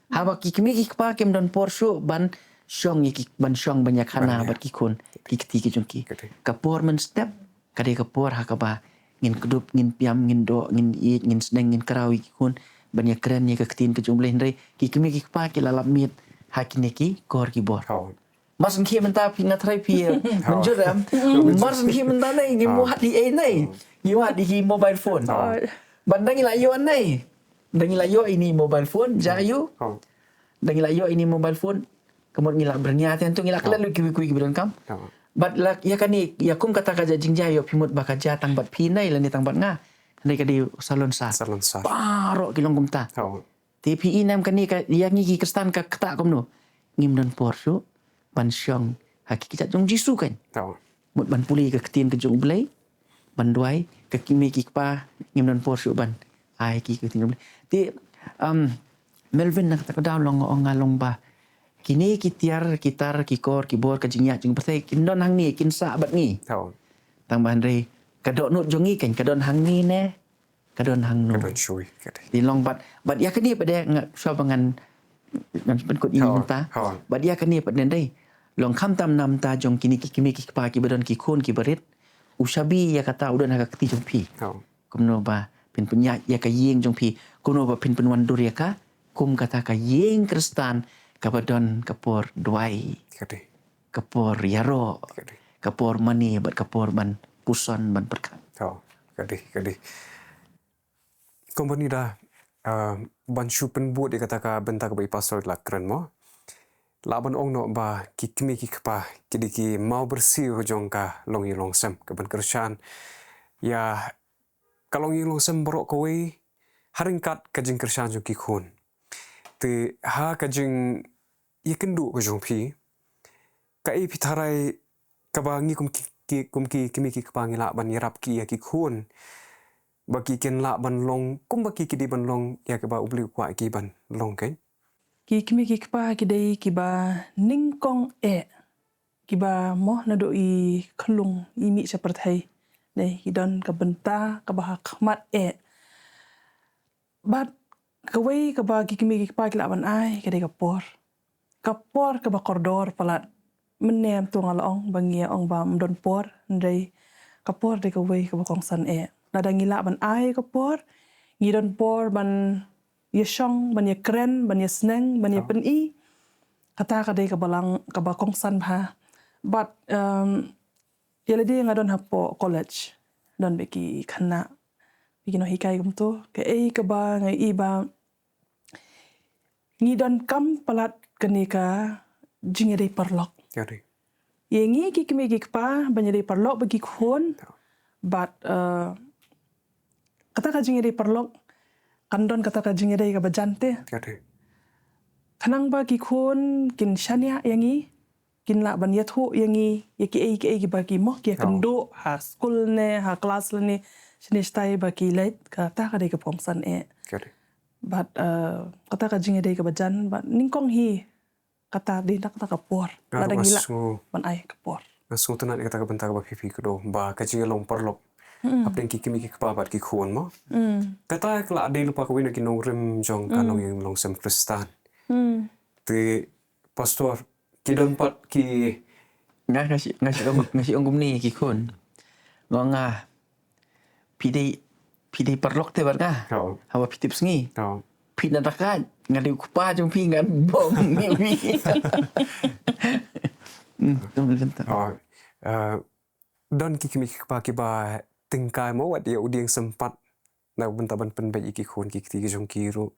Haba ki kmie ki kpa kim don por shuh ban shong ïa ki, ban shong ban ïakhana bad ki khun ki kti ki jong ki. Ka por mynstep ka dei ka por ha kaba ngin kdup, ngin piam, ngin doh, ngin ïeit, ngin sneng, ngin kraw ïa ki khun ban ïakren ïa ka ktien ka jong U Blei, hynrei ki kmie ki kpa ki la lap miet ha kine ki kor ki bor. Mar sngewkhia mynta phi, nga tharai phi mynjur, em. Mar sngewkhia mynta ne ngi wad ïa ei ne, ngi wad ïa ki mobile phone. Bad da ngi la ïoh ne, da ngi la ïoh ïa ini mobile phone, ja ïoh. Da ngi la ïoh ïa ini mobile phone, ka mut ngi la byrngem te, ntu ngi la klet lut kiwei kiwei kiba donkam. Bad la ïa kane, ïa kum kata ka jingjia ïoh phi mut ba ka jia tang bad phi ne lane tang bad nga. Hynrei ka dei salonsar. Salonsar. Baroh ki long kumta. Te phi i ne em kane ka ïa ngi ki Khristan ka ktah kumno? Ngim don por shuh ban shong ha ki kjat jong U Jisu kan. Mut ban pule ka ktien ka jong U Blei, ban duwai, ka kmie ki kpa ngim don por shuh ban Ai ki ki ting. Te, um, Melvin, na kata ka daw long ong nga long ba kine ki tiar, ki tar, ki kor, ki bor, ka jingïaid jong pyrthei kin don hangne, kin sah bad ngi. Tang ba hynrei ka dohnud jong ngi kan ka don hangne ne ka don hangno. Ka don shuh, ka dei. Te long bad, bad ïa kane pat de nga shuwa ba ngan, ngan pynkut ïa mynta. Bad ïa kane pat de dei. Long khamtam namar jong kine ki kmie ki kpa kiba don ki khun kiba rit. U shabi ïa kata u don ha ka kti jong phi. Kumno ba phin pynïaid ïa ka ïing jong phi. Kumno ba phin pynwandur ïa ka. Kum kata ka ïing Khristan kaba don ka por duwai. Ka por ïaroh, ka por mane bad ka por ban puson ban pyrkhat. Ka dei, ka dei. Kumba ngi da, ah, ban shu pynbud ïa kata ka bynta kaba i pastor la kren mo. Lah ban ong noh ba ki kmie ki kpa ki dei ki mawbyrsiew jong ka longïing longsem kaban kyrshan ïa ka longïing longsem baroh kawei ha ryngkat ka jingkyrshan jong ki khun. Te ha ka jingïakynduh ka jong phi, kaei phi tharai kaba ngi kum ki, ki, kum ki kmie ki kpa ngi lah ban ïarap ki ïa ki khun ba ki kin lah ban long kumba ki ki dei ban long ïa kaba U Blei u kwah ki ban long kein? Ki kmie ki kpa ki dei kiba nyngkong eh, kiba mo naduh i khlung i mih sha pyrthei. Dei ki don ka bynta kaba ha khmat eh. Bad kawei kaba ki kmie ki kpa ki lah ban ai ka dei ka por. Ka por kaba kordor palat. Mynne to nga la ong ba ngi ong ba ym don por, hynrei ka por dei kawei kaba kongsan eh. Lada ngi lah ban ai ka por, ngi don por ban ïashong, ban ïakren, ban ïasneng, ban ïapyni. Kata ka dei kaba lang, kaba kongsan bha. Bad, um, ïa lade nga don hapoh college, don bad ki khynnah, bad ki nonghikai kumto. Kaei kaba nga i ba ngi donkam palat kane ka jingïadei paralok. Ïa ngi ki kmie ki kpa ban ïadei paralok bad ki khun. Bad, eh, kata ka jingïadei paralok kan don kata ka jingïadei kaba jan te. Khnang ba ki khun kin shaniah ïa ngi, kin lah ban ïathuh ïa ngi ïa kiei kiei kiba ki mo ki ïakynduh ha skul ne ha klas lane shane shatai ba ki leit, kata ka dei kaba kongsan eh. Bad, eh, kata ka jingïadei kaba jan bad nyngkong hi kata dei na kata ka por. Lada ngi lah ban ai ka por. Nga sngewtynnat ïa kata ka bynta kaba phi phi kdew ba ka jingïalong paralok hapdeng ki kmie ki kpa bad ki khun mo. Kata ka la dei lypa kawei na ki nongrim jong ka longïing longsem Khristan. Te pastor, ki don pat ki, nga, nga shu, nga shu ong, nga shu ong kumne ki khun. Nga ong nga, phi dei, phi dei paralok te bad nga. Haba phi tip sngi. Phi na daka, nga dei u kpa jong phi ngan bom ïa phi. Hmm, tu, tu, tu. Don ki kmie ki kpa kiba tyngkai mo wat ïa u dieng sympat na bynta ban pynbeit ïa ki khun ki kti ki jong ki ruh.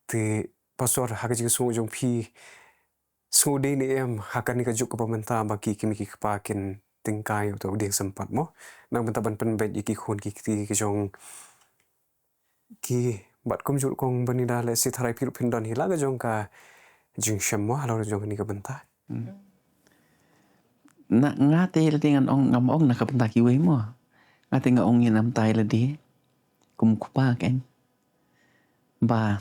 Te pastor, ha ka jingsngew jong phi, sngewdei ne em ha kane ka juk kaba mynta ba ki kmie ki kpa kin tyngkai ïa uta u dieng sympat mo na bynta ban pynbeit ïa ki khun ki kti ki jong ki? Bad kumjuh kong ba ngi da leh shi tharai phi ruh phin don hi la ka jong ka jingshem mo halor jong kane ka bynta. Na nga te lade ngan ong, ngam ong na ka bynta kiwei mo. Nga te nga ong ïa namta ïa lade kum kpa kein. Ba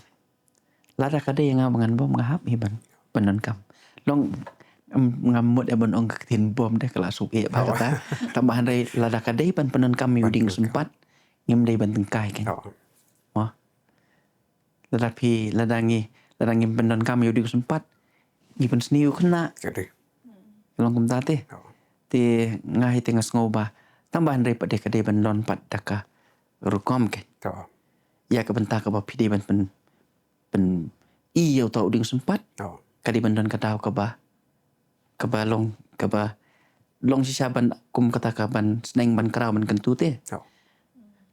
lada ka dei ïa nga ba ngan bom nga hap hi ban pyndonkam. Long, em, ngam mut ïa ban ong ka ktien bom de ka la suk eh ba kata. Tang ba hynrei lada ka dei ban pyndonkam ïa u dieng sympat ngim dei ban tyngkai kein. Mo. Lada phi, lada ngi, lada ngim pyndonkam ïa u dieng sympat ngi pynsniew khynnah. Long kumta te. Te nga hi te nga sngew ba tang ba hynrei pat de ka dei ban don pat da ka rukom kein. Ïa ka bynta kaba phi dei ban pyn, pyn, i ïa uta u dieng sympat. Ka dei ban don ka daw kaba, kaba long, kaba long shisha ban kum kata ka ban sneng ban kraw ban kyntu te.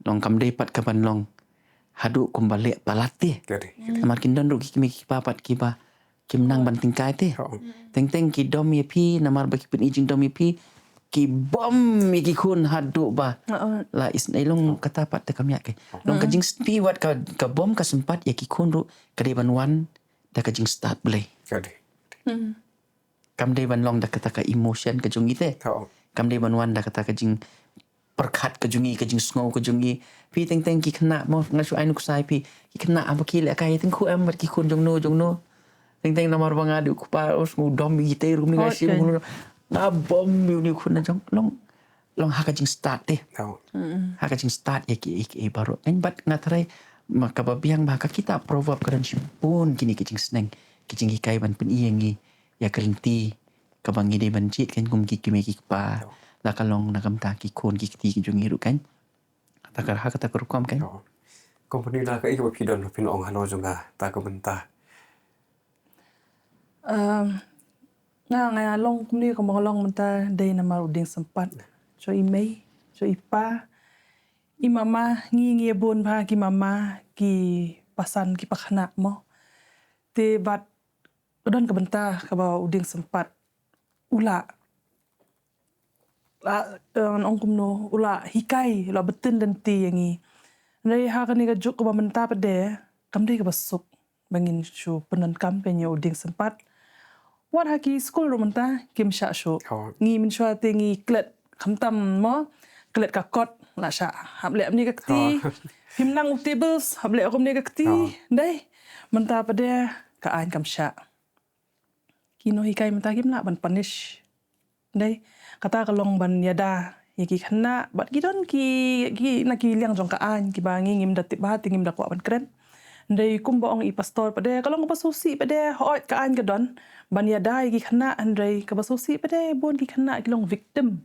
Long kam dei pat ka ban long haduh kumba leh palat te. Namar kin don ruh ki kmie ki kpa pat kiba kim nang ban tyngkai te. Teng teng ki dom ïa phi namar ba ki pyni jingdom ïa phi. Ki bom ïa ki khun haduh ba la isynei. Long kata pat te kam ïa ke. Long ka jingstad wat ka, ka bom ka sympat ïa ki khun ruh ka dei ban wan da ka jingstad Blei. Kam dei ban long da kata ka emotion ka jong ngi te. Kam dei ban wan da kata ka jing pyrkhat ka jong ngi, ka jingsngew ka jong ngi. Phi teng teng ki khynnah mo, nga shu ai nuksa ïa phi. Ki khynnah haba ki lehkai, teng khu em bad ki khun jong no jong no. Teng teng namar ba nga dei u kpa, u sngew dom ïa ki te ruh, nga shim. Nga bom ïa une u khun na jong, long, long ha ka jingstad te. Ha ka jingstad ïa ki, ïa ki, ïa baroh. Kan, bad nga tharai ma kaba biang ba ka kitab Proverb ka don shibun kine ki jingsneng, ki jinghikai ban pyni ïa ngi ïa ka lynti kaba ngi dei ban jied, kan, kum ki kmie ki kpa. La ka long na ka bynta ki khun ki kti ki jong ngi ruh, kan. Kata ka, ha kata ka rukom, kan. Company la ka ïa ba phi don, phin ong halor jong kata ka bynta. Em, nga, nga long kumne kumba nga long mynta dei namar u dieng sympat jong i mei, jong i pa, i mama, ngi, ngi bun bha ki mama, ki pasan, ki pakhynnah mo. Te bad ka don ka bynta kaba u dieng sympat u la, la, eh, ong kumno, u la hikai, u la btin lynti ïa ngi. Hynrei ha kane ka juk kaba mynta pat de, kam dei kaba suk ba ngin shu pyndonkam ïa u dieng sympat. Wat ha ki skul ruh mynta kim shah shuh. Ngi mynshuwa te ngi klet khamtam mo, klet ka kot, la shah hap leh kumne ka kti. Phim nang u tables, hap leh kumne ka kti. Dei, mynta pat de ka aiñ kam shah. Ki nonghikai mynta kim lah ban punish. Dei, kata ka long ban ïada ïa ki khynnah, bad ki don ki, ki na ki liang jong ka aiñ kiba ngi ngim da tip bha, te ngim da kwah ban kren. Dei, kumba ong i pastor pat de, ka long kaba sngewsih pat de, hooid ka aiñ ka don ban ïada ïa ki khynnah, hynrei kaba sngewsih pat de, bun ki khynnah ki long victim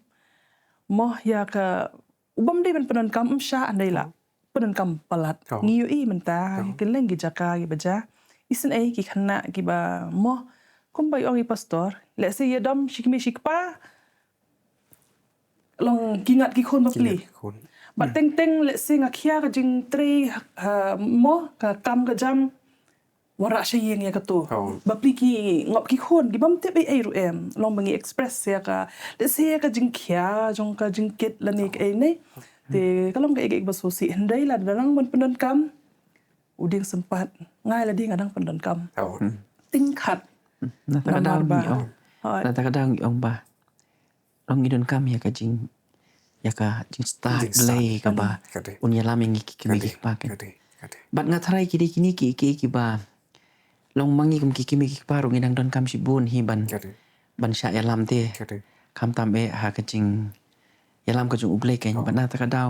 mo ïa ka, u bym dei ban pyndonkam, ym shah, hynrei la pyndonkam palat. Ngi ïohi mynta ha kylleng ki jaka kiba jia. Isynei ki khynnah kiba mo, kumba i ong i pastor, lehse ïadom shi kmie shi kpa, long ki ngat ki khun bapli. Bad teng teng lehse nga khia ka jingtrei, ha, mo, ka kam ka jam, wanrah sha ïing ïa kato. Bapli ki ngop ki khun, ki bym tip ei ei ruh em. Long ba ngi express ïa ka, lehse ïa ka jingkhia jong ka jingkit lane kaei ne. Te ka long kaei kaei ba sngewsih, hynrei lada dang ban pyndonkam, u dieng sympat, nga ïa lade nga dang pyndonkam. Tyngkhat. Na kata ka daw ngi ong, na kata ka daw ngi ong ba long ngi donkam ïa ka jing, ïa ka jingstad Blei kaba un ïalam ïa ngi ki kmie ki kpa, kan. Bad nga tharai ki dei kine ki, ki, kiba long ma ngi kum ki kmie ki kpa ruh ngi dang donkam shibun hi ban, ban shah ïalam te. Khamtam eh ha ka jingïalam ka jong U Blei, kan. Bad na kata ka daw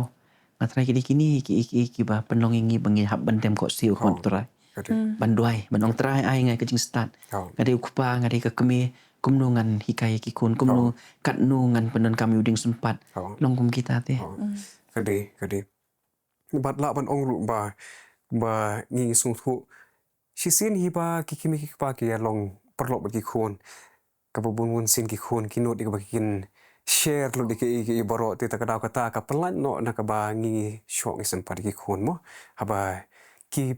nga tharai ki dei kine ki, ki, kiba pynlong ïa ngi ba ngi hap ban dem khohsiew ïa U Trai. Ban duwai, ban ong, Trai, ai nga ka jingstad. Nga dei u kpa, nga dei ka kmie, kumno ngan hikai ïa ki khun, kumno, katno ngan pyndonkam ïa u dieng sympat. Long kum kita te. Ka dei, ka dei. Bad lah ban ong ruh ba, ba ngi sngewthuh shisien hi ba ki kmie ki kpa ki ïa long paralok bad ki khun, kaba bun bun sien ki khun ki nud ïa kaba ki kin share lut ïa ki, ïa ki baroh, te kata ka daw kata ka pynlait noh na kaba ngi shoh ngi sympat ïa ki khun mo. Haba ki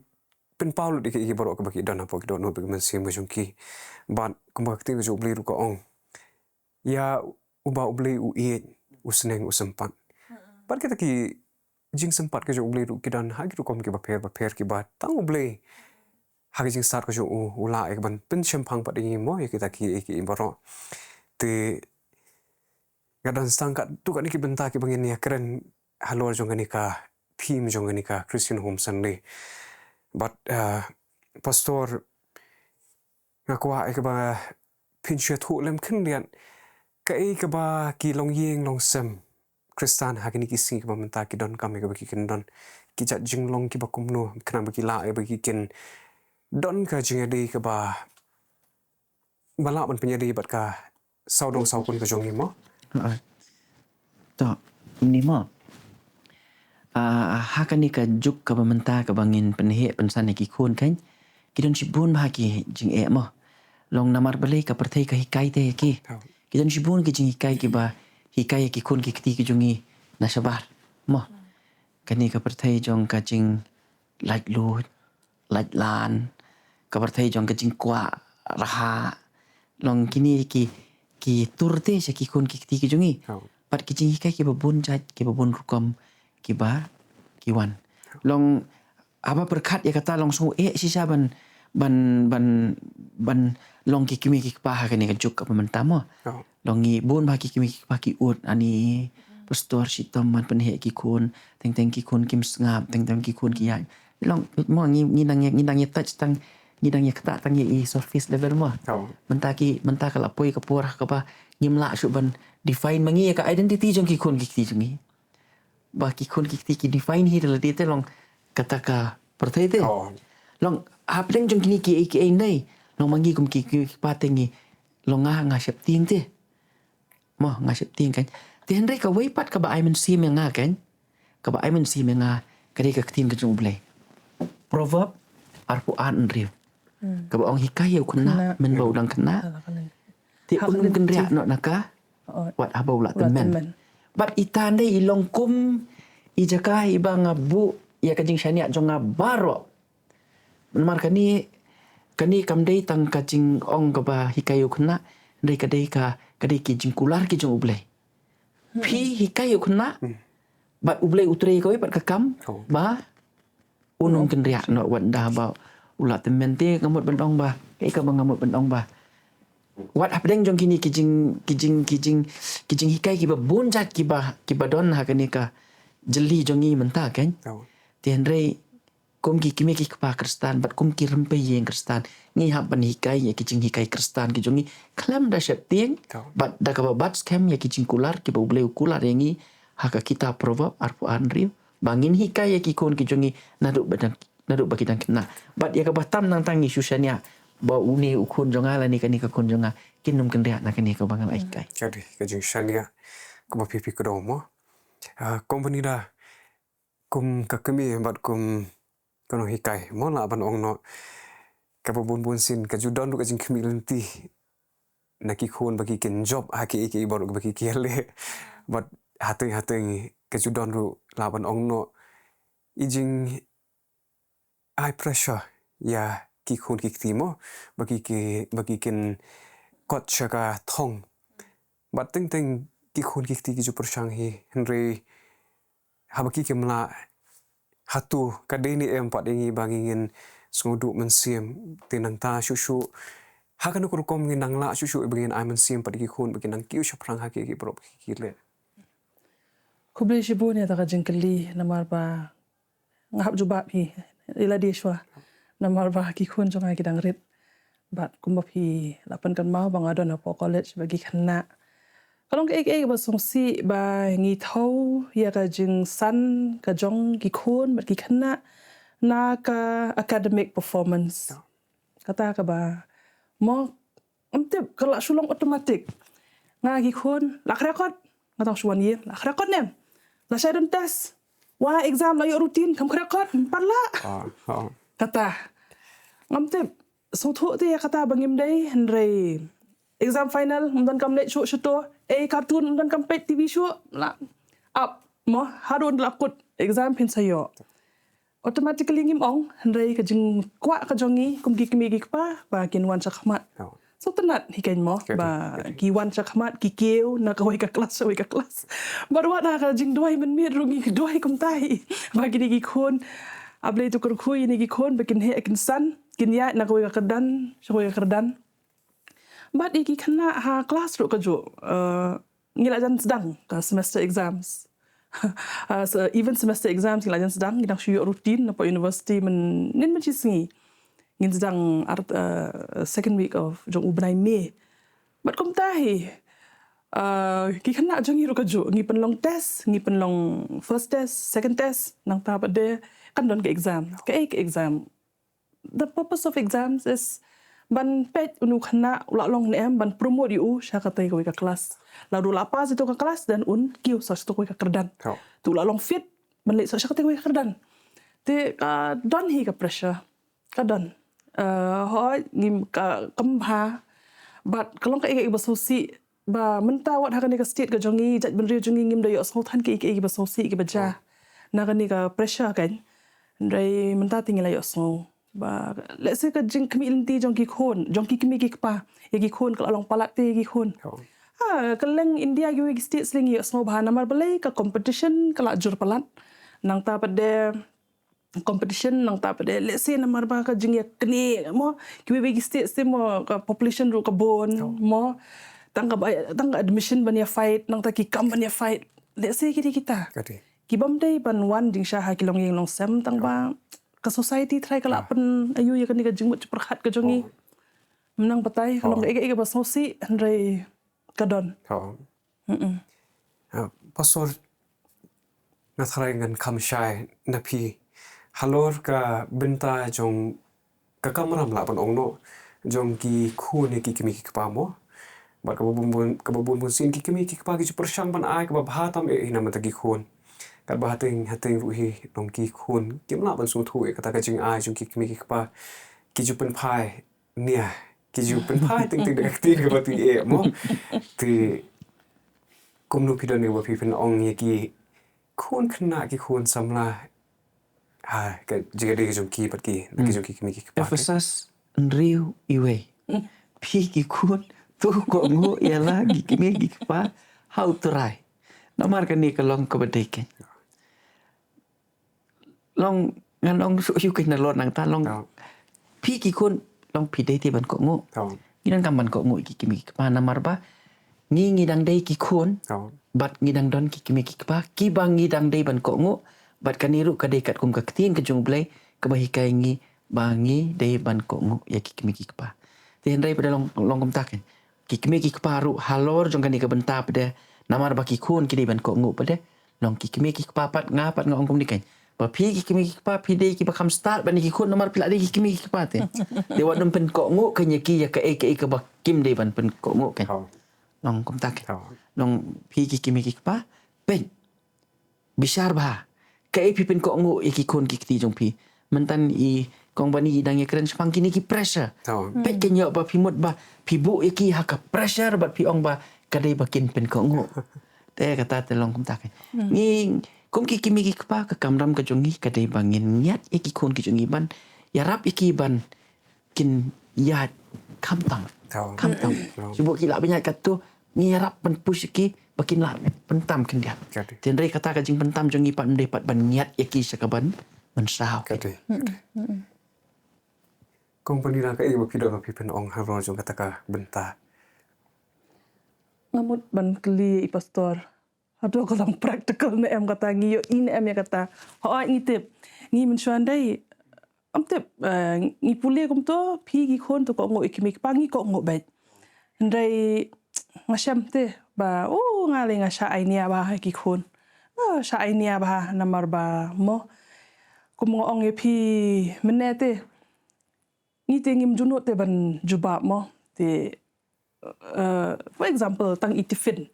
pynpaw lut ïa ki, ïa ki baroh kaba ki don hapoh ki dohnud bad ki mynsiem ka jong ki. Bad kumba ka ktien ka jong U Blei ruh ka ong, ïa uba U Blei u ïeit, u sneng u sympat. Bad kita ki jingsympat ka jong U Blei ruh ki don ha ki rukom kiba pher ba pher kiba tang U Blei ha ka jingstad ka jong u, u lah ïa ka ban pynshemphang pat ïa ngi mo, ïa kita ki, ïa ki baroh. Te nga don tang katto katne ki bynta kiba ngin ïa kren halor jong kane ka theme jong kane ka Christian Home Sunday. Bad, uh, Pastor, nga kwah ïa kaba phin shu ïathuh lem khyndiat kaei kaba ki longïing longsem Khristan ha kine ki sngi kiba mynta ki donkam ïa kaba ki kin don ki jait jinglong kiba kumno, khnang ba ki lah ïa ba ki kin don ka jingïadei kaba, ba lah ban pynïadei bad ka sawdong sawkun ka jong ngi mo. To, ni mo. Ah, ha kane ka juk kaba mynta kaba ngin pynheh pynsan ïa ki khun, kan, ki don shibun bha ki jingeh mo. Long namar balei ka pyrthei ka hikai te ïa ki. Ki don shibun ki jinghikai kiba hikai ïa ki khun ki kti ki jong ngi na shabar mo. Kane ka pyrthei jong ka jinglaitluid, laitlan, ka pyrthei jong ka jingkwah rhah. Long kine ki, ki tur te sha ki khun ki kti ki jong ngi. Pat ki jinghikai kiba bun jait, kiba bun rukom, kiba ki wan. Long haba pyrkhat ïa kata long sngewsih shisha ban, ban, ban, ban long ki kmie ki kpa ha kane ka juk kaba mynta mo. Long ngi bun bha ki kmie ki kpa ki ud ani pastor shitom ban pynheh ki khun, teng teng ki khun kim sngap, teng teng ki khun ki ïaid. Long mo ngi ngi dang ïa ngi dang ïa touch tang ngi dang ïa ktah tang ïa i surface level mo. Oh. Mynta ki mynta ka la poi ka por ha kaba ngim lah shuh ban define ma ngi ïa ka identity jong ki khun ki kti jong ngi. Ba ki khun ki kti ki define hi da lade te long kata ka pyrthei te. Oh. Long hapdeng jong kine ki ei ki ei nei long ma ngi kum ki ki pa te ngi long nga nga sheptieng te. Mo nga sheptieng kan. Te hynrei ka wei pat kaba ai mynsiem ïa nga kan. Kaba ai mynsiem ïa nga ka dei ka ktien ka jong U Blei. Proverb arphew ar hynriew. Kaba ong hikai ïa u khynnah mynba u dang khynnah. Te un ym kynriah noh na ka wat haba u la tymmen. Bad ita ndei i long kum i jaka iba nga buh ïa ka jingshaniah jong nga baroh. Namar kane kane kam dei tang ka jingong kaba hikai ïa u khynnah hynrei ka dei ka ka dei ki jingkular ki jong U Blei. Phi hikai ïa u khynnah bad U Blei u trei kawei bad ka kam ba un ym kynriah noh wat da ba u la tymmen te nga mut ban ong ba kaei kaba nga mut ban ong ba wat hapdeng jong kine ki jing ki jing ki jing ki jinghikai kiba bun jait kiba kiba don ha kane ka jylli jong ngi mynta kan. Te hynrei kum ki kmie ki kpa Khristan bad kum ki rympei ïing Khristan ngi hap ban hikai ïa ki jinghikai Khristan ki jong ngi khlem da sheptieng bad da kaba bat skhem ïa ki jingkular kiba U Blei u kular ïa ngi ha ka kitab Proverb arphew ar hynriew ba ngin hikai ïa ki khun ki jong ngi naduh ba dang naduh ba ki dang khynnah. Bad ïa kaba tam nangta ngi shu shaniah ba une u khun jong nga lane kane ka khun jong nga kin ym kynriah na kane kaba nga la hikai. Ka dei ka jingshaniah kaba phi phi kdew mo. Ah, company da kum ka kmie bad kum ka nonghikai mo lah ban ong noh kaba bun bun sien ka ju don ruh ka jingkhmih lynti na ki khun ba ki kin jop ha kiei kiei baroh ba ki ki leh bad hateng hateng ka ju don ruh lah ban ong noh i jing high pressure ïa ki khun ki kti mo ba ki ki ba ki kin kot sha ka thong. Bad teng teng ki khun ki kti ki ju pyrshang hi hynrei haba ki kim lah hato ka dei ne em pat ïa ngi ba ngi ngin sngewduh mynsiem te nangta shuh shuh ha kano ka rukom ngin nang lah shuh shuh ba ngin ai mynsiem pat ïa ki khun ba ki nang kiew shaphrang ha ki ki baroh ba ki ki leh. Khublei shibun ïa kata ka jingkylli namar ba nga hap jubab hi ïa lade shuwa namar ba ki khun jong nga ki dang rit bad kumba phi la pynkynmaw ba nga don hapoh college bad ki khynnah. Ka long kaei kaei kaba sngewsih ba ngi thew ïa ka jingsan ka jong ki khun bad ki khynnah na ka academic performance. Kata kaba mo ngam tip ka la shu long automatic. Nga ki khun la khriat kot nga tang shu wan ïing la khriat kot ne. La shai don test wa exam la ïoh routine kam khriat kot ym pat lah. Kata ngam tip sngewthuh te ïa kata ba ngim dei hynrei exam final ym don kam leit shuh shuh to ei cartoon ym don kam peit T V shuh la ap mo haduh la kut exam phin sa ïoh. Automatically ngim ong hynrei ka jingkwah ka jong ngi kum ki kmie ki kpa ba kin wan shakhmat. Sngewtynnat hi kein mo ba ki wan shakhmat ki kiew na kawei ka klas sha kawei ka klas. Bad wat ha ka jingduwai mynmiet ruh ngi duwai kumta hi ba kine ki khun A Blei to kyrkhu ïa kine ki khun ba kin heh kin san kin ïaid na kawei ka kyrdan sha kawei ka kyrdan. Bad ïa ki khynnah ha klas ruh kajuh ngi la jan sdang ka semester exams. Even semester exams ngi la jan sdang ngi dang shu ïoh routine napoh university mynnin mynshisngi. Ngin sdang ar second week of jong u bnai May. Bad kumta hi ki khynnah jong ngi ruh kajuh ngi pynlong test ngi pynlong first test second test nangta pat de kan don ka exam kaei ka exam. The purpose of exams is ban peit unu khynnah u la long ne em ban promote ïa u sha katei kawei ka klas. Lada u la pass ïa to ka klas then un kiew sa sha to kawei ka kyrdan. To u la long fit ban leit sa sha katei kawei ka kyrdan. Te ka don hi ka pressure ka don. Hooid ngim ka kam bha bad ka long kaei kaei ba sngewsih ba mynta wat ha kane ka state ka jong ngi jait bynriew jong ngi ngim da ïohsngew than kiei kiei kiba sngewsih kiba jia na kane ka pressure kan. Hynrei mynta te ngi la ïohsngew ba lehse ka jingkhmih lynti jong ki khun jong ki kmie ki kpa ïa ki khun ka la long palat te ïa ki khun. Ha kylleng India kiwei ki state lei ngi ïohsngew bha namar balei ka competition ka la jur palat. Nangta pat de competition nangta pat de lehse namar ba ka jingïaknieh mo kiwei kiwei ki state te mo ka population ruh ka bun mo tang ka tang ka admission ban ïa fight nangta ki kam ban ïa fight. Let's say kine kita. Kati. Ki bym dei ban wan jingshisha ha ki longïing longsem tang ba ka society trai ka lah pyn ayu ïa kane ka jingmut jingpyrkhat ka jong ngi. Mynta batai ka long ka ïa ka ba sngewsih hynrei ka don. Pastor, nga tharai ngan kham shai na phi halor ka bynta jong ka kamram lah ban ong noh jong ki khun ïa ki kmie ki kpa mo. Bad kaba bun bun, kaba bun bun sien ki kmie ki kpa ki ju pyrshang ban ai kaba bha tam eh na bynta ki khun. Katba hateng hateng ruh hi nong ki khun kim lah ban sngewthuh ïa kata ka jingai jong ki kmie ki kpa, ki ju pynphai nia, ki ju pynphai teng teng da ka ktien kaba tui eh mo. Te kumno phi don ïa ba phi pyn ong ïa ki khun khynnah ki khun samla ha ka jingïadei ka jong ki bad ki, ki jong ki kmie ki kpa. Ephesus hynriew wei. Phi ki khun to kohnguh ïa la ki kmie ki kpa ha U Trai. Namar kane ka long kaba dei kein. Long ngan ong shu ïa kein nalor nangta long. Phi ki khun long phi dei te ban kohnguh. Ngi dang kam ban kohnguh ki kmie ki kpa namar ba ngi ngi dang dei ki khun. Bad ngi dang don ki kmie ki kpa kiba ngi dang dei ban kohnguh. Bad kane ruh ka dei katkum ka ktien ka jong U Blei kaba hikai ngi ba ngi dei ban kohnguh ïa ki kmie ki kpa. Te hynrei pat da long, long kumta kein. Ki kmie ki kpa ruh halor jong kane ka bynta pat da namar ba ki khun ki dei ban kohnguh pat da long ki kmie ki kpa pat nga pat nga ong kumne kein. Ba phi ki kmie ki kpa phi dei kiba kham stad ban ïa ki khun namar phi la dei ki kmie ki kpa te. Te wat nym pynkohnguh kein ïa ki ïa kaei kaei kaba kim dei ban pynkohnguh kein. Long kumta kein. Long phi ki kmie ki kpa peit bishar bha. Kaei phi pynkohnguh ïa ki khun ki kti jong phi. Mynta i kong bani i dang ïakren shaphang kine ki pressure. Peit kein ïoh ba phi mut ba phi buh ïa ki ha ka pressure bad phi ong ba ka dei ba kin pynkohnguh. Te kata te long kumta kein. Ngi kum ki kmie ki kpa ka kamram ka jong ngi ka dei ba ngin ngiat ïa ki khun ki jong ngi ban ïarap ïa ki ban kin ïaid khamtam. Khamtam. Shu buh ki lah ban ïaid katto ngi ïarap ban push ïa ki ba kin lah pyntam khyndiat. Te hynrei kata ka jingpyntam jong ngi pat ym dei pat ban ngiat ïa ki sha kaban mynsaw. Kong bani na kaei ba phi don ba phi pyn ong halor jong kata ka bynta. Nga mut ban kylli i pastor. Hato ka long practical ne em kata ngi ïohi ne em ïa kata. Hooid ngi tip. Ngi mynshuwa ndei. Ym tip, eh, ngi pule kumto, phi ki khun to kohnguh ïa ki kmie ki kpa ngi kohnguh beit. Hynrei nga shem te ba, oh, nga lei nga shah ai nia bha ha ki khun. Nga shah ai nia bha namar ba mo. Kum nga ong ïa phi mynne te. Ngi te ngim ju nud te ban jubab mo. Te, eh, for example, tang i tiffin.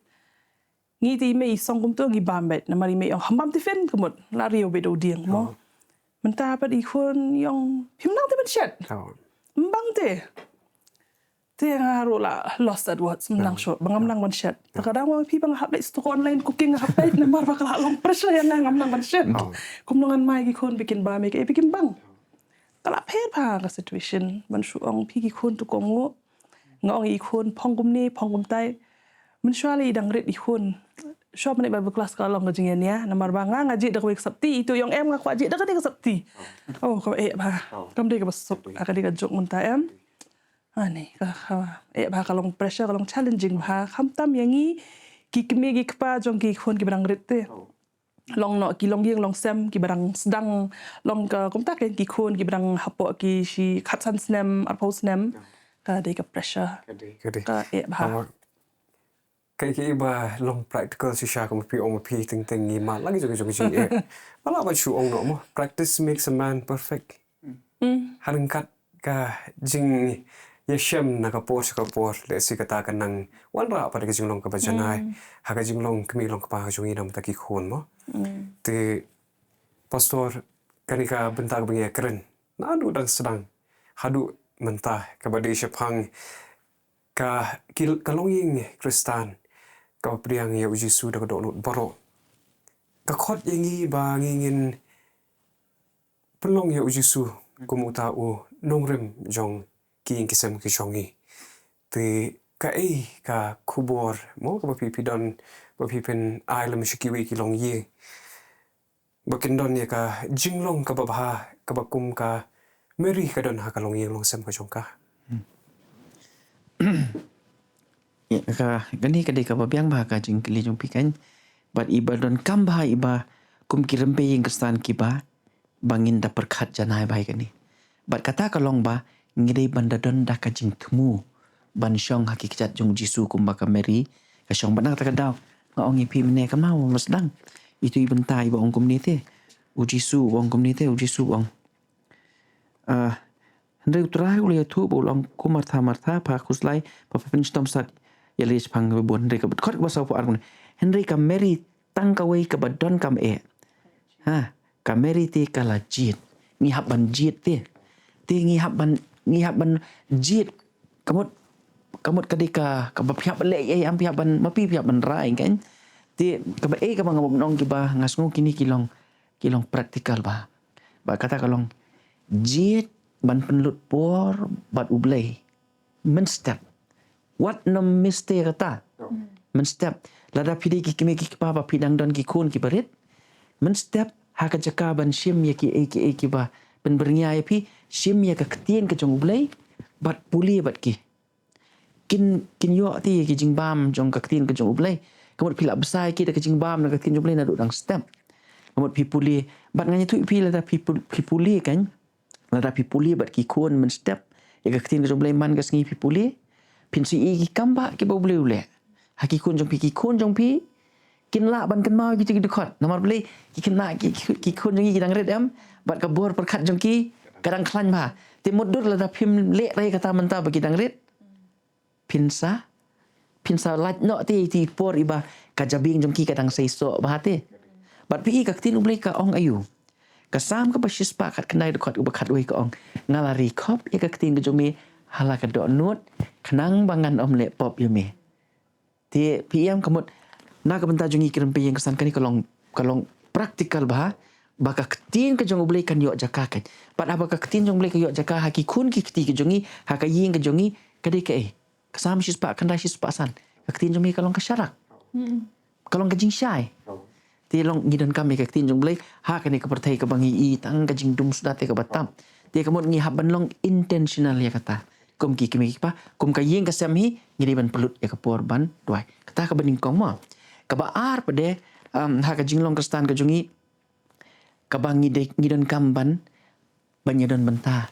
Ngi te i mei i song kumto ngi bam beit namar i mei i ong ham bam tiffin ka mut la riew beit da u dieng mo. Mynta pat i khun i ong phim nang te ban shet. Ym bang te. Te nga ruh la lost at words, ym nang shuh ba ngam nang ban shet. Te ka dang ong phi ba nga hap leit stok online cooking nga hap leit namar ba ka la long pressure ïa nga ngam nang ban shet. Kumno ngan mai ki khun ba kin bam ïa kaei ba kin bang. Ka la pher bha ka situation ban shu ong phi ki khun to kohnguh. Nga ong i khun phong kumne phong kumtai. Mynshuwa lei i dang rit i khun. Shuwa ban leit Bible class ka long ka jingïania namar ba nga nga jied da kawei ka sapti, i to i ong em nga kwah jied da kane ka sapti. Oh ka eh bha. Kam dei kaba suk, ka dei ka juk mynta em. Ani ka, ka eh bha ka long pressure ka long challenging bha khamtam ïa ngi ki kmie ki kpa jong ki khun kiba dang rit te. Long noh ki longïing longsem kiba dang sdang long ka kumta kein ki khun kiba dang hapoh ki shi khatsan snem arphew snem. Ka dei ka pressure. Ka eh bha. Kaei kaei ba long practical shisha kumba phi ong ma phi teng teng ngi mad lang jong jong jingeh. Ba lah ban shu ong noh mo practice makes a man perfect. Haryngkat ka jingïashem na ka por sha ka por lehse kata ka nang wanrah pat ka jinglong kaba janai ha ka jinglong kmie long kpa ka jong ngi na bynta ki khun mo. Te pastor kane ka bynta kaba ngi ïakren naduh dang sdang haduh mynta kaba dei shaphang ka ki, ka longïing Khristan kaba pdiang ïa u Jisu da ka dohnud baroh. Ka khot ïa ngi ba ngi ngin pynlong ïa u Jisu kum uta u nongrim jong ki ïing ki sem ki jong ngi. Te kaei ka khubor mo kaba phi phi don ba phi pyn ai lem sha kiwei ki longïing ba kin don ïa ka jinglong kaba bha kaba kum ka Mary ka don ha ka longïing longsem ka jong ka. Ïa ka kane ka dei kaba biang bha ka jingkylli jong phi kan. Bad iba donkam bha iba kum ki rympei ïing khristan kiba ba ngin da pyrkhat janai bha ïa kane. Bad kata ka long ba ngi dei ban da don da ka jingthmu ban shong ha ki kjat jong u Jisu kumba ka Mary ka shong. Bad na kata ka daw nga ong ïa phi mynne ka maw mas dang itu i bynta iba ong kumne te, u Jisu u ong kumne te, u Jisu u ong, ah, hynrei u Trai u la ïathuh ba u la ong, ko Martha, Martha, pha khuslai, pha, pha pynshitom sat ïa lade shaphang kiba bun. Hynrei ka dkhot kaba saw phew ar kumne, hynrei ka Mary tang kawei kaba donkam eh. Ha, ka Mary te ka la jied. Ngi hap ban jied te. Te ngi hap ban, ngi hap ban jied. Ka mut, ka mut ka dei ka, kaba phi hap leh ei, am phi hap ban, ma phi phi hap ban rai kan. Te kaba ei kaba nga bam nong kiba nga sngew kine ki long, ki long practical bha. Ba kata ka long jied ban pynlut por bad U Blei mynstep. Wat nym miss te kata. Mynstep. Lada phi dei ki kmie ki kpa ba phi dang don ki khun kiba rit, mynstep ha ka jaka ban shim ïa kiei kiei kiba pynbyrngia ïa phi, shim ïa ka ktien ka jong U Blei bad pule bad ki. Kin, kin ïoh te ïa ki jingbam jong ka ktien ka jong U Blei. Ka mut phi lah bsa ïa ki da ka jingbam na ka ktien jong U Blei naduh dang step. Ka mut phi pule, bad ngan ïathuh ïa phi lada phi pul-, phi pule kan. Lada phi pule bad ki khun mynstep ïa ka ktien ka jong U Blei man ka sngi phi pule, phin sa ïohi ki kam ba kiba U Blei u leh ha ki khun jong phi, ki khun jong phi kin lah ban kynmaw ïa kita ki dkhot. Namar balei? Ki khynnah ki, ki, ki khun jong ki ki dang rit em, bad ka bor pyrkhat jong ki ka dang khlaiñ bha. Te mutdur lada phim leh re kata mynta ba ki dang rit, phin sa, phin sa lait noh te ïa ki por iba ka jabieng jong ki ka dang seisoh bha te. Bad phi i ka ktien U Blei ka ong aïu? Ka Salm kaba shispah khatkhyndai dkhot kaba khatwei ka ong, nga la ri khop ïa ka ktien ka jong me ha la ka dohnud khnang ba ngan ym leh pop ïa me. Te phi i em ka mut na ka bynta jong ngi ki rympei ïing khristan kane ka long, ka long practical bha, ba ka ktien ka jong U Blei kan ïoh jaka kan. Bad haba ka ktien jong U Blei ka ïoh jaka ha ki khun ki kti ka jong ngi, ha ka ïing ka jong ngi, ka dei kaei? Ka Salm shispah khyndai shispah san. Ka ktien jong me ka long ka sharak. Ka long ka jingshai. Te long ngi donkam ïa ka ktien jong U Blei ha kane ka pyrthei kaba ngi i tang ka jingdum suda te kaba tam. Te ka mut ngi hap ban long intentional ïa kata. Kum ki kmie ki kpa, kum ka ïing ka sem hi, ngi dei ban pynlut ïa ka por ban duwai. Kata kaba nyngkong mo. Kaba ar pat de, um, ha ka jinglong khristan ka jong ngi, kaba ngi dei, ngi donkam ban, ban ïadon bynta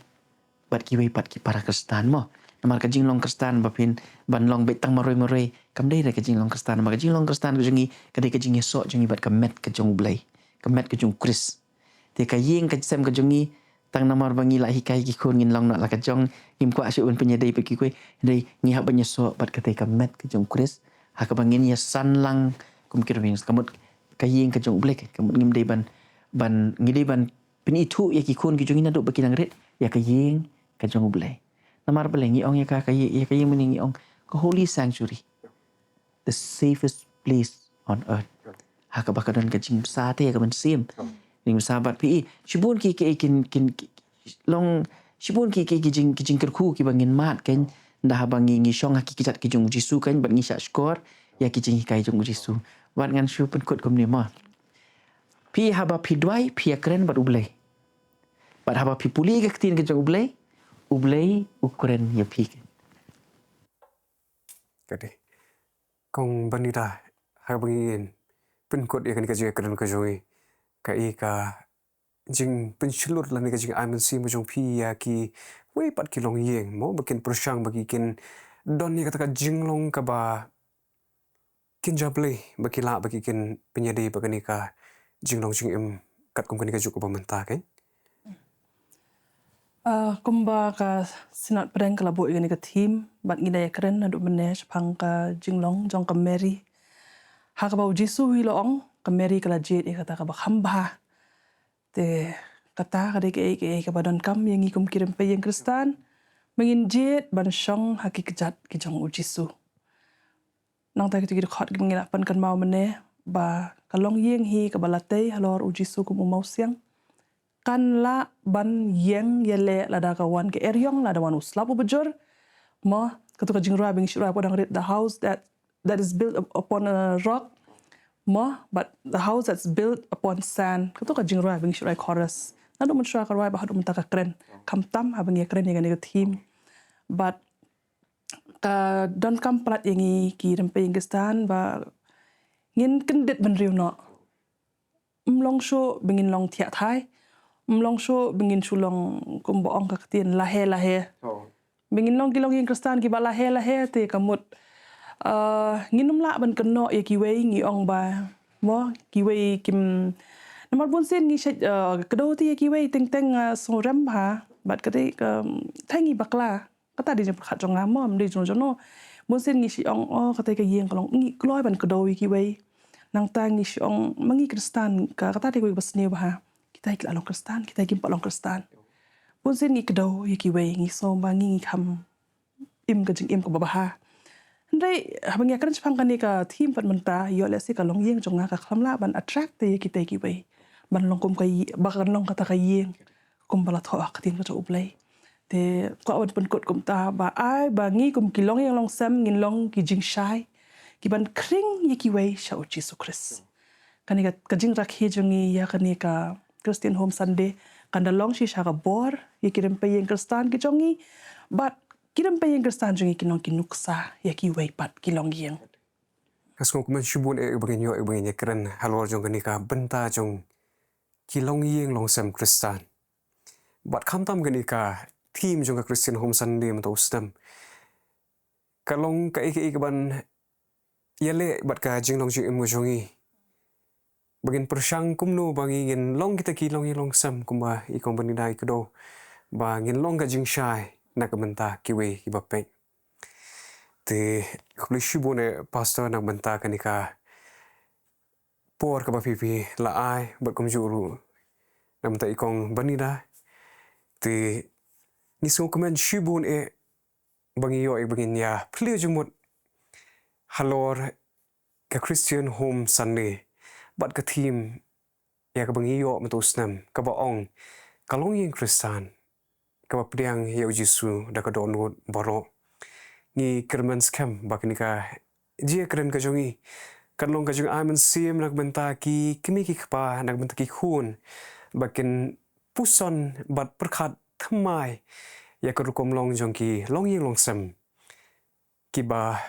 bad kiwei pat ki para khristan mo. Namar ka jinglong khristan ba phin ban long beit tang marwei marwei, kam dei re ka jinglong khristan. Namar ka jinglong khristan ka jong ngi ka dei ka jingïasoh jong ngi bad ka met ka jong U Blei, ka met ka jong U Khrist. Te ka ïing ka sem ka jong ngi, tang namar ba ngi la hikai ki khun ngin long noh la ka jong, ngim kwah shuh ban pynïadei bad kiwei. Hynrei ngi hap ban ïasoh bad katei ka met ka jong U Khrist ha kaba ngin ïasan lang kum ki rwing. Ka mut ka ïing ka jong U Blei, ka mut ngim dei ban, ban, ngi dei ban pynithuh ïa ki khun ki jong ngi naduh ba ki dang rit ïa ka ïing ka jong U Blei. Namar balei ngi ong ïa ka, ka ïing, ïa ka ïing mynne ngi ong ka holy sanctuary, the safest place on earth. Ha kaba ka don ka jingbsa te ïa ka mynsiem. Jingbsa bad phi i shibun ki, ki, kin, kin, ki, long shibun ki, ki, ki jing, ki jingkyrkhu kiba ngin mad kan, da haba ngi, ngi shong ha ki kjat ki jong U Jisu kan, bad ngi shah shkor ïa ki jinghikai jong U Jisu. Bad ngan shu pynkut kumne mo. Phi haba phi duwai phi ïakren bad U Blei. Bad haba phi pule ka ktien ka jong U Blei, U Blei u kren ïa phi. Kati. Kong Banita, haba ngin pynkut ïa kane ka jingïakren ka jong ngi, ka i ka jingpynshlur lane ka jingai mynsiem ka jong phi ïa kiwei pat ki longïing mo, ba kin pyrshang ba ki kin don ïa kata ka jinglong kaba kin jablei ba ki lah ba ki kin pynïadei bad kane ka jinglong jingim katkum kane ka juk kaba mynta kan. Ah, kumba ka Synod Pdeng ka la buh ïa kane ka theme bad ngi da ïakren naduh mynne shaphang ka jinglong jong ka Mary. Ha kaba U Jisu hi u la ong ka Mary ka la jied ïa kata kaba kham bha. Te kata ka dei kaei kaei kaba donkam ïa ngi kum ki rympei ïing Khristan, ba ngin jied ban shong ha ki kjat ki jong U Jisu. Nangta kito ki dkhot kiba ngi la pynkynmaw mynne ba ka longïing hi kaba la tei halor U Jisu kum u mawsiang. Kan lah ban ïeng ïaleh lada ka wan ka eriong, lada wan u slap uba jur. Mo, kato ka jingrwai ba ngi shu rwai ba dang rit, the house that, that is built up-, upon a rock. Mo, but the house that's built upon sand. Kato ka jingrwai ba ngi shu rwai chorus. Naduh mynshuwa ka rwai bad haduh mynta ka kren. Khamtam haba ngi ïakren ïa kane ka theme. But ka donkam palat ïa ngi ki rympei ïing Khristan ba ngin kyndit bynriew noh. Ym long shuh ba ngin long thiah thai. Ym long shuh ba ngin shu long kumba ong ka ktien lahe lahe. Ba ngin long ki longïing Khristan kiba lahe lahe te ka mut, ah, ngin ym lah ban kynnoh ïa kiwei, ngi ong ba mo kiwei kim, namar bun sien ngi shait, ah, kdew te ïa kiwei teng teng, ah, sngewrem bha bad ka dei ka thei ngi bakla. Kata dei jingpyrkhat jong nga mo, ym dei jong jong no. Bun sien ngi shu ong, oh, kata ka ïing ka long, ngi kloi ban kdew ïa kiwei. Nangta ngi shu ong ma ngi Khristan, ka kata dei kawei ba sniew bha. Kita ki la long Khristan, kita kim pat long Khristan. Bun sien ngi kdew ïa kiwei, ngi sngew ba ngi ngi kham im ka jingim kaba bha. Hynrei haba ngi kren shaphang kane ka theme pat mynta, ïoh lehse ka longïing jong nga ka khlem lah ban attract ïa kita kiwei ban long kum ka ï-, ba kan long kata ka ïing kumba la thoh ha ka ktien ka jong U Blei. Te kwah ban pynkut kumta ba ai ba ngi kum ki longïing longsem ngin long ki jingshai kiban khring ïa kiwei sha U Jisu Khrist. Kane ka, ka jingrakhe jong ngi ïa kane ka Christian Home Sunday kan da long shisha ka bor ïa ki rympei ïing Khristan ki jong ngi bad ki rympei ïing Khristan jong ngi kin long ki nuksa ïa kiwei pat ki longïing. Ka sngewkmen shibun eh ba ngin ïoh eh ba ngin ïakren halor jong kane ka bynta jong ki longïing longsem Khristan. Bad khamtam kane ka theme jong ka Christian Home Sunday mynta u snem ka long kaei kaei kaban ïaleh bad ka jinglong jingim ka jong ngi. Ba ngin pyrshang kumno ba ngi ngin long kita ki longïing longsem kumba i kong Benida i kdew ba ngin long ka jingshai na ka bynta kiwei kiba peit. Te khublei shibun eh Pastor na ka bynta kane ka por kaba phi phi la ai bad kumjuh ruh na ka bynta i kong Benida. Te ngi sngewkmen shibun eh ba ngi ïoh eh ba ngin ïa plie jingmut halor ka Christian Home Sunday bad ka theme ïa kaba ngi ïoh mynta u snem kaba ong ka longïing Khristan kaba pdiang ïa U Jisu da ka dohnud baroh. Ngi kyrmen skhem ba kane ka jingïakren ka jong ngi kan long ka jingai mynsiem na ka bynta ki kmie ki kpa, na ka bynta ki khun ba kin puson bad pyrkhat thymmai ïa ka rukom long jong ki longïing longsem kiba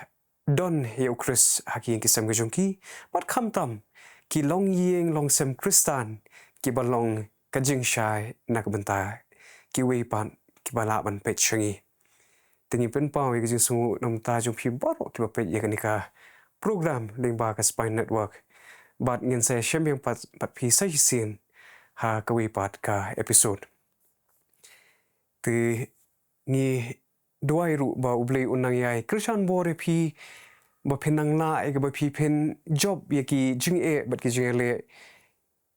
don ïa U Khrist ha ki ïing ki sem ka jong ki bad khamtam ki longïing longsem Khristan kiba long ka jingshai na ka bynta kiwei pat kiba lah ban peit sha ngi. Te ngi pynpaw ïa ka jingsngew na ka bynta jong phi baroh kiba peit ïa kane ka program lyngba ka Spine Network bad ngin sa ïashem biang pat bad phi sa shisien ha kawei pat ka episode. Te ngi duwai ruh ba U Blei un nang ïai kyrshan bor ïa phi ba phin nang lah ïa kaba phi phin jop ïa ki jingeh bad ki jingïaleh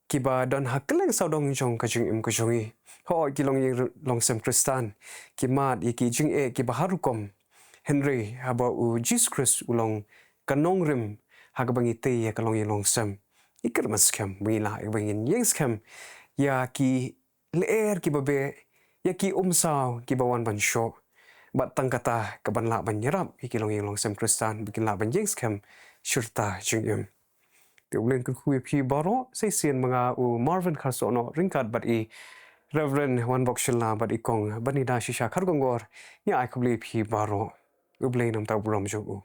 kiba don ha kylleng sawdong jong ka jingim ka jong ngi. Hooid ki longïing longsem Khristan ki mad ïa ki jingeh kiba har rukom. Hynrei haba U Jisu Khrist u long ka nongrim ha kaba ngi tei ïa ka longïing longsem, ngi kyrmen skhem ba ngi lah ïa kaba ngin ïeng skhem ïa ki lyer kiba beh, ïa ki umsaw kiba wan ban shoh. Bad tang kata kaban lah ban ïarap ïa ki longïing longsem Khristan ba kin lah ban ïeng skhem shirta jingim. Te U Blei un kyrkhu ïa phi baroh. Sa shisien ma nga u Marvin Kharsohnoh ryngkat bad i Reverend Wanbok Shylla bad i kong Benida shisha Kharkongor, ngi ai khublei ïa phi baroh. U Blei un nang ïa burom jong u.